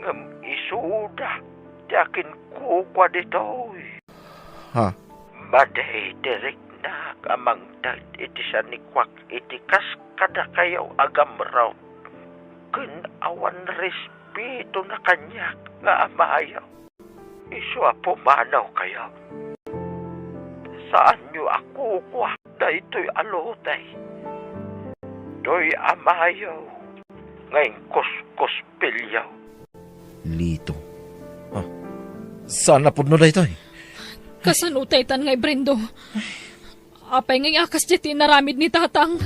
ngem isuda ti akinkukua ditoy. Ha? Madi ti riknak a mangted iti sanikuak iti kas kadakayo a gamrot, ken awan respetona kaniak nga amayo. Isu a pumanawkayo. Saanyo a kukua daytoy a lote. Toy amayo nga inkuskuspilyo. Lito. Ah, saan a pudno daytoy? Kasano taytan nga ibrindo? Apay nga iyakas ti inaramid ni Tatang?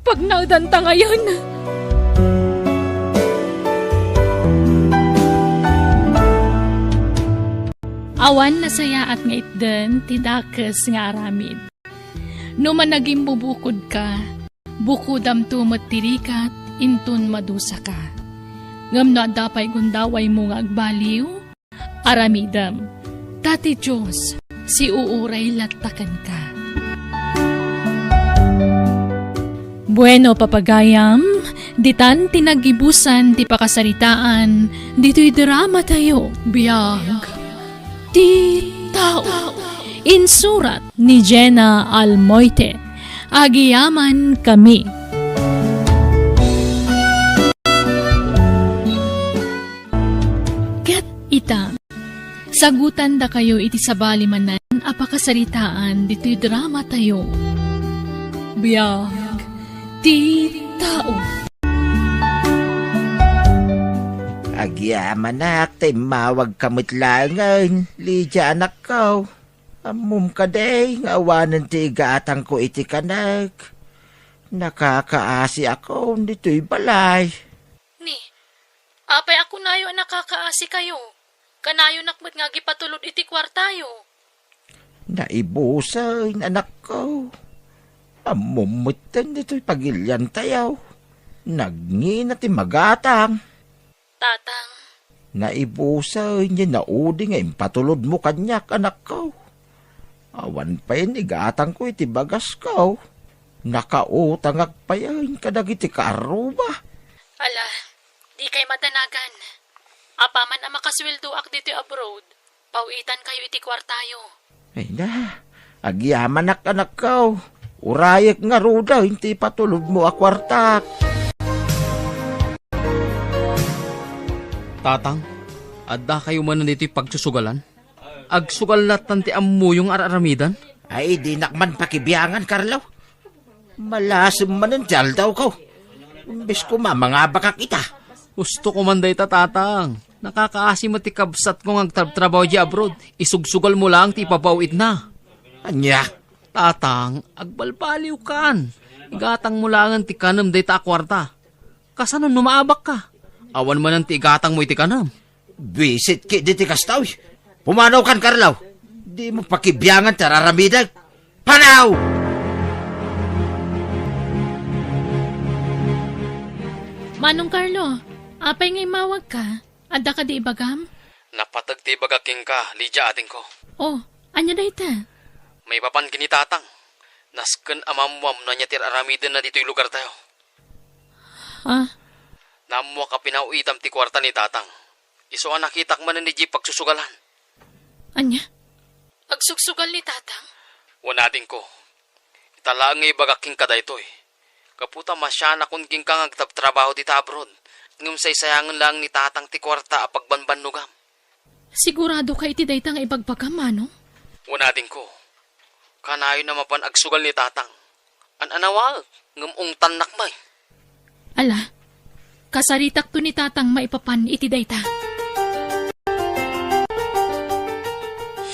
Pagnaedanta ngayen. Awan nasayaat nga itden ti dakes nga aramid. No managimbubukodka, bukodamto met ti rigat inton madusaka. Ngem no adda pay gundawaymo nga agbaliw, aramidem, ta ti Dios siuuray latta kenka. Bueno, papagayam, ditan ti naggibusan ti pakasaritaan ditoy dramatayo, Biag ti Tao. Insurat ni Jenna Almoite. Agyamankami. Ket ita, sagutandakayo iti sabali manen a pakasaritaan ditoy dramatayo. Biag ti Tao. Agyamanak ta immawagka met laengen, Lydia, anakko. Ammom kadi nga awanen ti igatangko iti kanek. Nakakaasiakon ditoy balay. Ni, apay a kunayo a nakakaasikayo? Kanayonak met nga agipatulod iti kuartayo. Naibusen, anakko. Ammom metten ditoy pagiliantayo. Nagngina ti magatang. Tatang. Naibusen nga naudi nga impatulodmo kaniak, anakko. Awan payen igatangko iti bagasko. Nakautangak payen kadagiti kaarruba. Ala, dikay madanagan. Apaman a makasueldoak ditoy abroad, paw-itankayo iti kuartayo. Ay na, agyamanak, anakko. Urayek ngaruden ti ipatulodmo a kuartak. Tatang, addakayo manen ditoy pagsusugalan? Agsugal lattan ti ammoyo nga ar-aramiden? Ay, dinak man pakibiangan, Carlo. Malasem manen ti aldawko. Imbes koma, mangabakak ita. Husto ko man dayta, Tatang. Nakakaasi met ti kabsatko nga agtrabtrabaho idiay abroad. Isugsugalmo laeng ti ipapaw-itna. Ania? Tatang, agbalbaliwkan. Igatangmo laengen ti kanem dayta a kuarta. Kasano no maabakka? Awan manen ti igatangmo iti kanem. Buisit ketdi ti kasta, uy. Pumanawkan, Carlo. Dimo pakibiangan ti ar-aramidek. Panaw! Manong Carlo, apay nga immawagka? Adda kadi ibagam? Napateg ti ibagak kenka, Lydia, adingko. Oh, ania dayta? Maipapan ken ni Tatang. Nasken a maammuam no ania ti ar-aramidenna ditoy lugartayo. Ha? Naammuak a pinaw-itam ti kuarta ni Tatang. Isu a nakitak manen idiay pagsusugalan. Ania? Agsugsugal ni Tatang? Wen, adingko. Ita laeng nga ibagak kenka daytoy. Gapu ta masianakon kenka nga agtrabtrabaho dita abroad, ngem saysayangen laeng ni Tatang ti kuarta a pagbanbannogam. Siguradoka iti dayta nga ibagbagam, Manong? Wen, adingko. Kanayon a mapan agsugal ni Tatang. An-anawaek, ngem ungtannak met. Ala, kasaritakto ni Tatang maipapan iti dayta.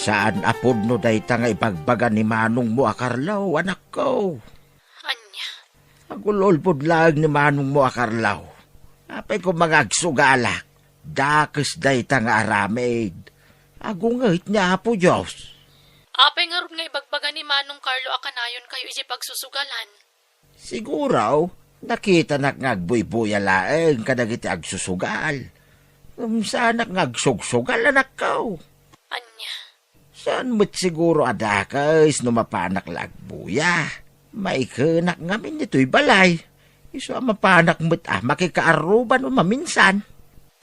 Saan a pudno dayta nga ibagbaga ni manongmo a Carlo, anakko. Ania? Agul-ulbod laeng ni manongmo a Carlo. Apay koma nga agsugalak? Dakes dayta nga aramid. Agunget ni Apo Dios. Apay ngarud nga ibagbaga ni Manong Carlo a kanayonkayo idiay pagsusugalan? Siguro, nakitanak nga agbuybuya laeng kadagiti agsusugal. Ngem saanak nga agsugsugal, anakko. Ania? Saan met siguro a dakes no mapanak la agbuya. Maikenak ngamin ditoy balay. Isu a mapanak met a makikaarruba no maminsan.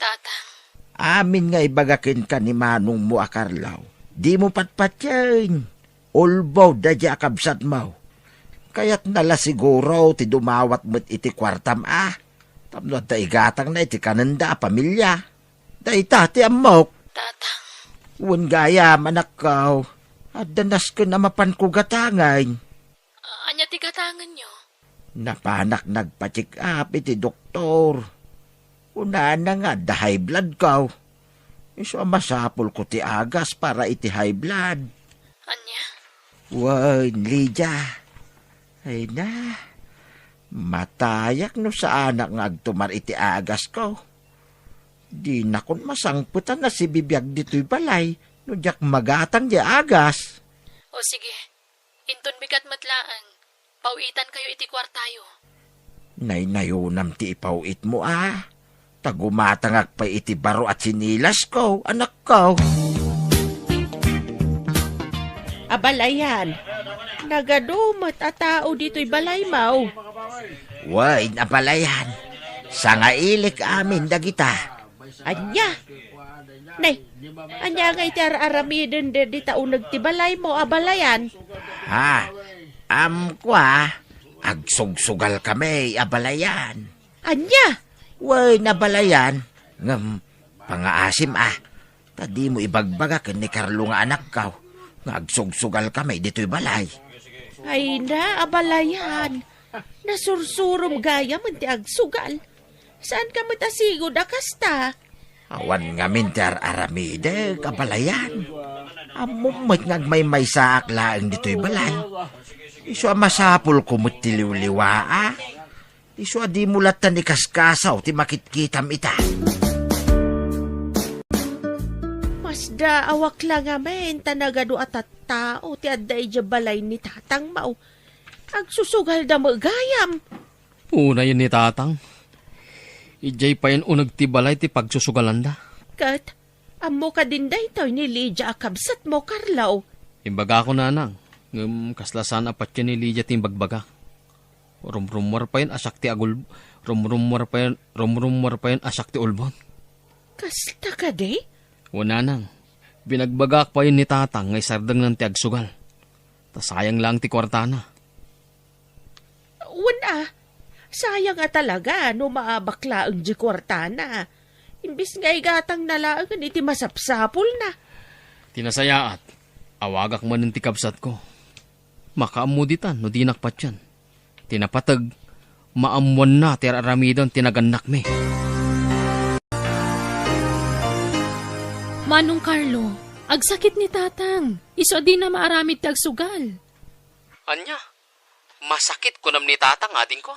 Tatang. Amin nga ibaga kenka ni manongmo a Carlo, dimo patpatien. Ulbod daydiay a kabsatmo. Kayatna la siguro ti dumawat met iti kuartam a, tapno adda igatangna iti kanenda a pamilia. Dayta ti ammok. Tatang. Wen gayam, anakko. Adda nasken a mapanko gatangen. Ania ti gatangenyo? Napanak nagpa-check up iti doktor. Kunana nga adda high blood ko. Isu a masapulko ti agas para iti high blood. Ania? Wen, Lydia. Ay na, matayak no saanak nga agtumar iti agasko. Dinakon masangpetan a sibibiag ditoy balay no diak magatang diay agas. O sige, inton bigat met laeng, pawitankayo iti kuartayo. Naynayonam ti ipawitmo a. Ta gumatangak pay iti baro a tsinilasko, anakko. Abalayan, nagadu met a tao ditoy balaymo. Wen, abalayan, sangailik amin dagita. Ania? Nay, ania ngay ti ar-aramiden dayta uneg ti balaymo, abalayan? Ha, amko a, agsugsugalkami, abalayan. Ania? Wen, abalayan, ngem pangaasim a, ta dimo ibagbaga ken ni Carlo nga anakko nga agsugsugalkami ditoy balay. Ay na, abalayan. Nasursurom gayam ti agsugal. Saanka met a sigud a kasta? Awan ngamin ti ar-aramidek, abalayan. Ammom met nga agmaymaysaak laeng ditoy balay. Isu a masapulko met ti liwliwaak. Isu a dimo lattan ikaskasaw ti makitkitam ita. Masdaawak la ngamin ta nagadu a tattao ti adda idiay balay ni tatangmo. Agsusugalda met gayam. Unayen ni tatang. Idiay payen uneg ti balay ti pagsusugalanda. Ket, ammo kadin daytoy ni Lydia a kabsatmo, Carlo? Imbagako, nanang, ngem kasla saan a patien ni Lydia ti imbagbagak. Rumrummuar payen a siak ti agul-, rumrummuar payen, rumrummuar payen a siak ti ulbod. Kasta kadi? Wen, nanang, binagbagaak payen ni tatang nga isardengnan ti agsugal. Ta sayang laeng ti kuartana. Wen a, sayang a talaga no maabak laeng di kuartana. Imbes nga igatangna laengen iti masapsapulna. Ti nasayaat, awagak manen ti kabsatko. Makaammo ditan no dinak patien. Ti napateg, maammoanna ti ar-aramiden ti nagannakmi. Manong Carlo, agsakit ni tatang. Isu a dina maaramid ti agsugal. Ania? Masakit kunam ni tatang, adingko?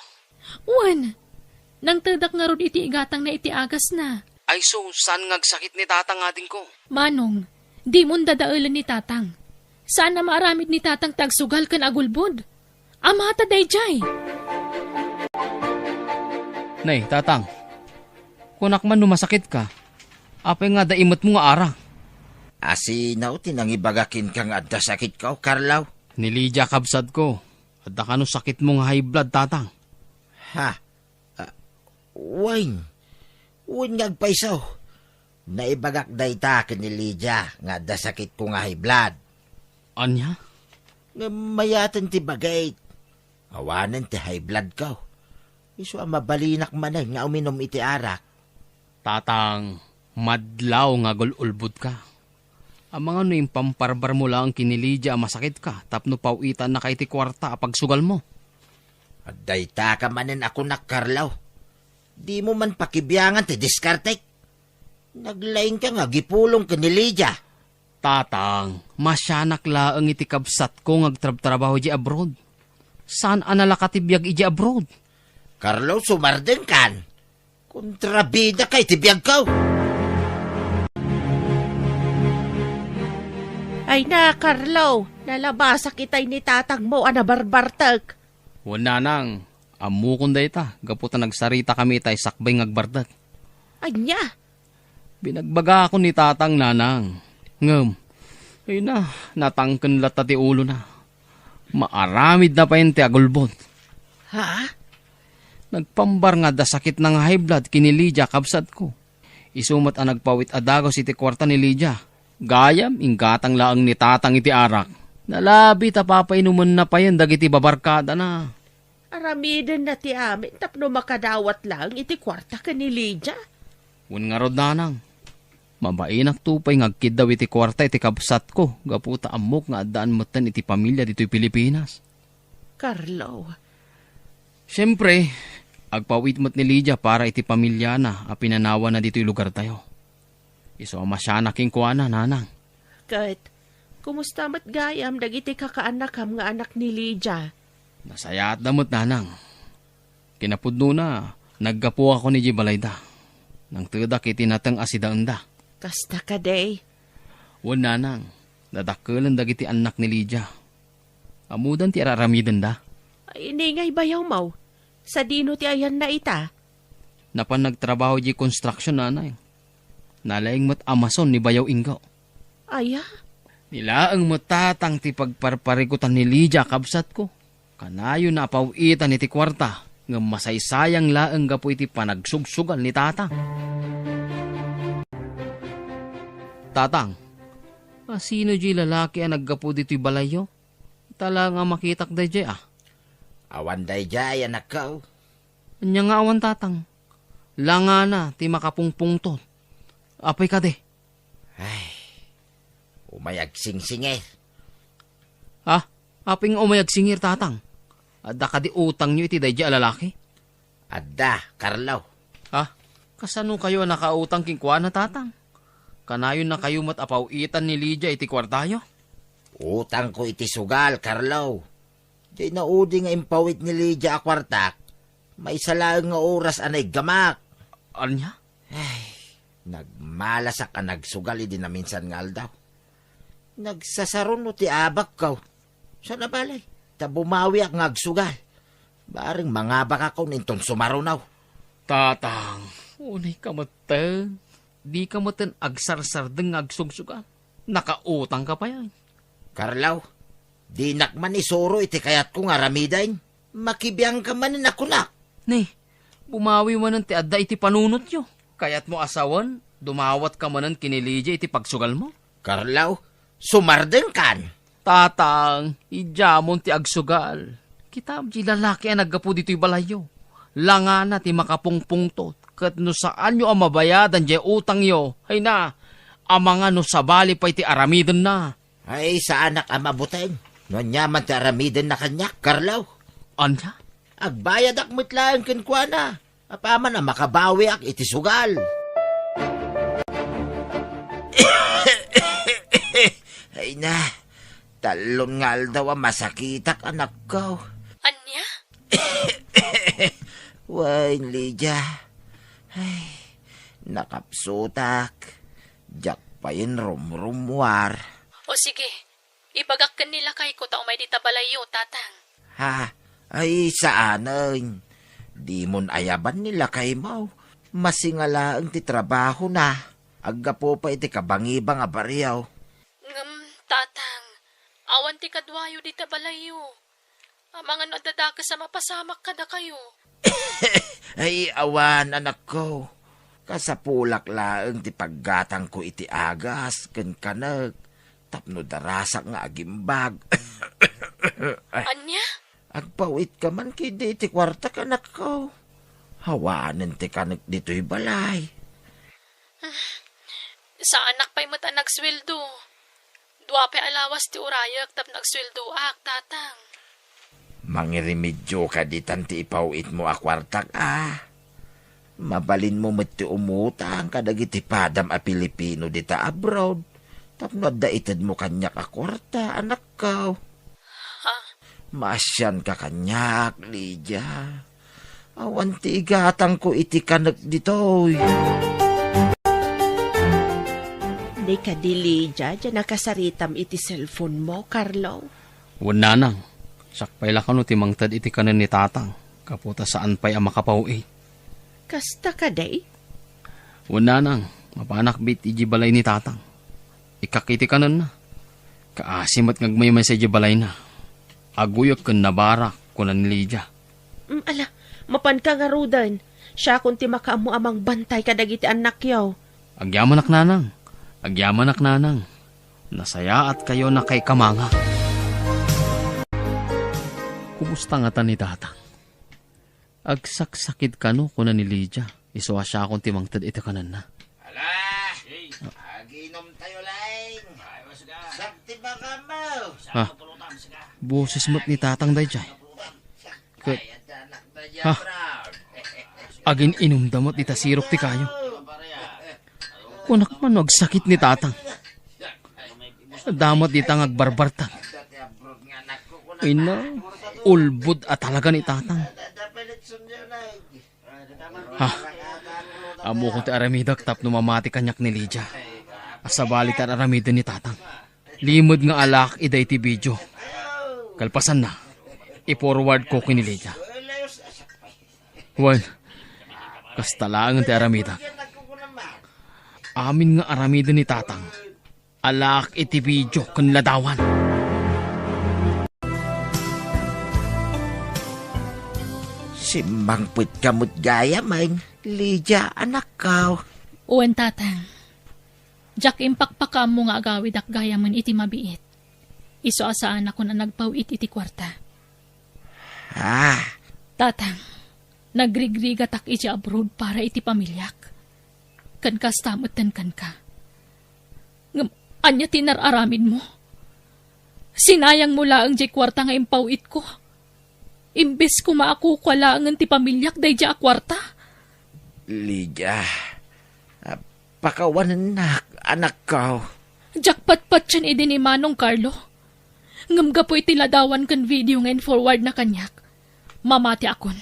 Wen, nangtedak ngarud iti igatangna iti agasna. Ay, so, saan nga agsakit ni tatang, adingko? Manong, dimon dadaelen ni tatang. Saan a maaramid ni tatang ti agsugal ken agulbod. Amata daydiay. Nay, tatang, kunak man no masakitka, apay nga adda imetmo nga ara? Asino ti nangibaga kenka nga adda sakitko, Carlo? Ni Lydia, kabsatko. Adda kano sakitmo nga high blood, tatang? Ha? Ah, wen. Wen nga agpayso. Naibagak dayta ken ni Lydia nga adda sakitko nga high blood. Ania? Ngem mayaten ti bagik. Awanen ti high bloodko. Isu a mabalinak manen nga uminom iti arak. Tatang, madlaw nga agul-ulbodka. Amangan no impamparbarmo laeng ken ni Lydia a masakitka tapno paw-itannaka iti kuarta a pagsugalmo. Adda itaka manen a kunak, Carlo. Dimo man pakibiangan ti diskartek. Naglaingka nga agipulong ken ni Lydia. Tatang, masianak laeng iti kabsatko nga agtrabtrabaho idiay abroad. Saan a nalaka ti biag idiay abroad? Carlo, sumardengkan. Kontrabidaka iti biagko. Ay na, Carlo, nalabasak itay ni tatangmo a nabarbartek. Wen, nanang, ammokon dayta, gapu ta nagsaritakami itay sakbay nga agbartek. Ania? Binagbagakon ni tatang, nanang. Ngem, ay na, natangken latta ti ulona. Maaramidna payen ti agulbod. Ha? Nagpambar nga adda sakitna nga high blood ken ni Lydia, kabsatko. Isu met a nagpaw-it a dagus iti kuarta ni Lydia. Gayam, inggatang laeng ni tatang iti arak. Nalabi ta papainumenna payen dagiti babarkadana. Aramidenna ti amin tapno makadawat laeng iti kuarta ken ni Lydia. Wen ngarud, nanang. Mabainakto pay nga agkiddaw iti kuarta iti kabsatko gapu ta ammok nga addaan metten iti pamilia ditoy Pilipinas. Carlo. Siempre, agpaw-it met ni Lydia para iti pamiliana a pinanawanna ditoy lugartayo. Isu a masianak kenkuana, nanang. Ket, kumusta met gayam dagiti kakaannakam nga anak ni Lydia? Nasayaatda met, nanang. Kinapudnona, naggapuakon idiay balayda. Nangtedak iti nateng a sidaenda. Kasta kadi? Wen, nanang, nadakkelen dagiti annak ni Lydia. Ammodan ti ar-aramidenda. Ay, ni ngay bayawmo? Sadino ti ayanna ita? Napan nagtrabaho idiay construction, nanay. Nalaing met a mason ni bayaw Ingo. Aya? Ni laeng met tatang ti pagparparikutan ni Lydia, kabsatko. Kanayon a paw-itan iti kuarta, ngem masaysayang laeng gapu iti panagsugsugal ni tatang. Tatang, a sino diay lalaki a naggapu ditoy balayyo? Ita laeng a makitak daydiay, a. Awan daydiay, anakko. Ania nga awan, tatang? Langana ti makapungpungtot. Apay kadi? Ay, umay agsingsingir. Ha? Apay nga umay agsingir, tatang? Adda kadi utangyo iti daydiay a lalaki? Adda, Carlo. Ha? Kasano kayo a nakautang kenkuana, tatang? Kanayon na kayo met a paw-itan ni Lydia iti kuartayo? Utangko iti sugal, Carlo. Diay naudi nga impaw-it ni Lydia a kuartak, maysa laeng nga oras a naiggamak. Ania? Ay, nagmalasak a nagsugal idi naminsan nga aldaw. Nagsasaruno ti abakko. Saan a bale, ta bumawiak nga agsugal. Bareng mangabakakon inton sumaruno. Tatang, unay ka metten. Di ka metten agsarsardeng nga agsugsugal. Nakautang ka pay. Carlo, dinak man isuro iti kayatko nga aramiden. Makibiang ka manen a kunak. Ni, bumawi manen ti adda iti panunotyo. Kayatmo a sawen, dumawat ka manen ken ni Lydia iti pagsugalmo? Carlo, sumardengkan. Tatang, idiamon ti agsugal. Kitam diay lalaki a naggapu ditoy balayyo. Langana ti makapungpungtot, ket no saanyo a mabayadan diay utangyo, hayna, amangan no sabali pay ti aramidenna. Ay, saanak a mabuteng. No aniaman ti aramidenna kaniak, Carlo. Ania? Agbayadak met laeng kenkuana. Apaman a makabawiak iti sugal. Ay na, tallon nga aldaw a masakitak, anakko. Ania? Wen, Lydia. Ay, nakapsutak. Diak payen rumrummuar. O sige, ibagak ken ni lakayko ta umay dita balayyo, tatang. Ha? Ay, saanen. Dimon ayaban ni lakaymo. Masinga laeng ti trabahona. Aggapu pay iti kabangibang a barrio. Ngem, tatang, awan ti kaduayo dita balayyo. Amangan no adda dakes a mapasamak kadakayo. Ay, awan, anakko. Kasapulak laeng ti paggatangko iti agas ken kanek tapno darasak nga agimbag. Ania? Agpawitka man ketdi iti kuartak, anakko. Awanen ti kanek ditoy balay. Saanak pay met a nagsueldo. Dua pay a lawas ti urayek tapno agsueldoak, Tatang. Mangirimedyo ka ditan ti ipawitmo a kuartak, a. Mabalinmo met ti umutang kadagiti padam a Pilipino dita abroad tapno adda itedmo kaniak a kuarta, anakko. Ha? Maasianka kaniak, Lydia. Awan ti igatangko iti kanek ditoy. Di kadi, Lydia, diay nakasaritam iti cellphone mo, Carlo? Wen, nanang. Siak pay la kano ti mangted iti kanen ni tatang, gapu ta saan pay a makapaw-it. Kasta kadi? Wen, nanang, mapanak met idiay balay ni tatang. Ikkak iti kanenna. Kaasi met nga agmaymaysa idiay balayna. Aguyek ken nabarak, kuna ni Lydia. Mm, ala, mapanka ngaruden. Siakon ti makaammo a mangbantay kadagiti annakyo. Agyamanak, nanang. Agyamanak, nanang. Nasayaatkayo a nakaikamangak. Kumusta ngata ni tatang? Agsaksakit kano, kuna ni Lydia. Isu a siakon ti mangted iti kanenna. Ala! Aginom tayo, Laing. Sakti ba ka mo? Ha? Boses met ni tatang daydiay. Ket, ha? Agin-inumda met ita sirok ti kayo. Kunak man no agsakit ni tatang. Adda met dita nga agbarbartag. Ina, ulbod a talaga ni tatang. Ha? Ammok ti aramidek tapno mamati kaniak ni Lydia. A sabali ti ar-aramiden ni tatang. Limed nga alaak ida iti video. Kalpasanna, i-forward ko ken ni Lydia. Wen, kasta laeng ti aramidek. Amin nga aramiden ni tatang. Alaak iti video ken ladawan. Simmangpetka met gayam, Lydia, anakko. Wen, tatang. Diak impakpakaammo nga agawidak gayamen iti mabiit. Isu a saanakon a nagpaw-it iti kuarta. Ah. Tatang, nagrigrigatak iti abroad para iti pamiliak. Ken kasta metten kenka. Ngem ania ti inar-aramidmo? Sinayangmo laeng diay kuarta nga impaw-itko. Imbes koma a kukua laengen ti pamiliak daydiay a kuarta. Lydia, ah, pakawanennak, anakko. Diak patpatien idi ni Manong Carlo. Ngem gapu iti ladawan ken video nga in-forwardna kaniak, mamatiakon.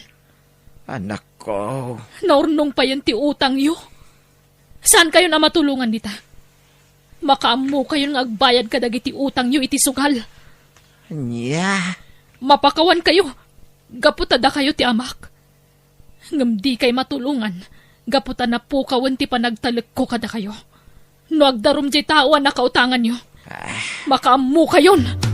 Anakko. Naurnong payen ti utangyo. Saankayon a matulongan dita. Makaammokayon nga agbayad kadagiti utangyo iti sugal. Ania? Mapakawankayo, gapu ta dakayo ti amak. Ngem dikay matulongan, gapu ta napukawen ti panagtalekko kadakayo. No agdarum diay tao a nakautanganyo, ah, makaammokayon.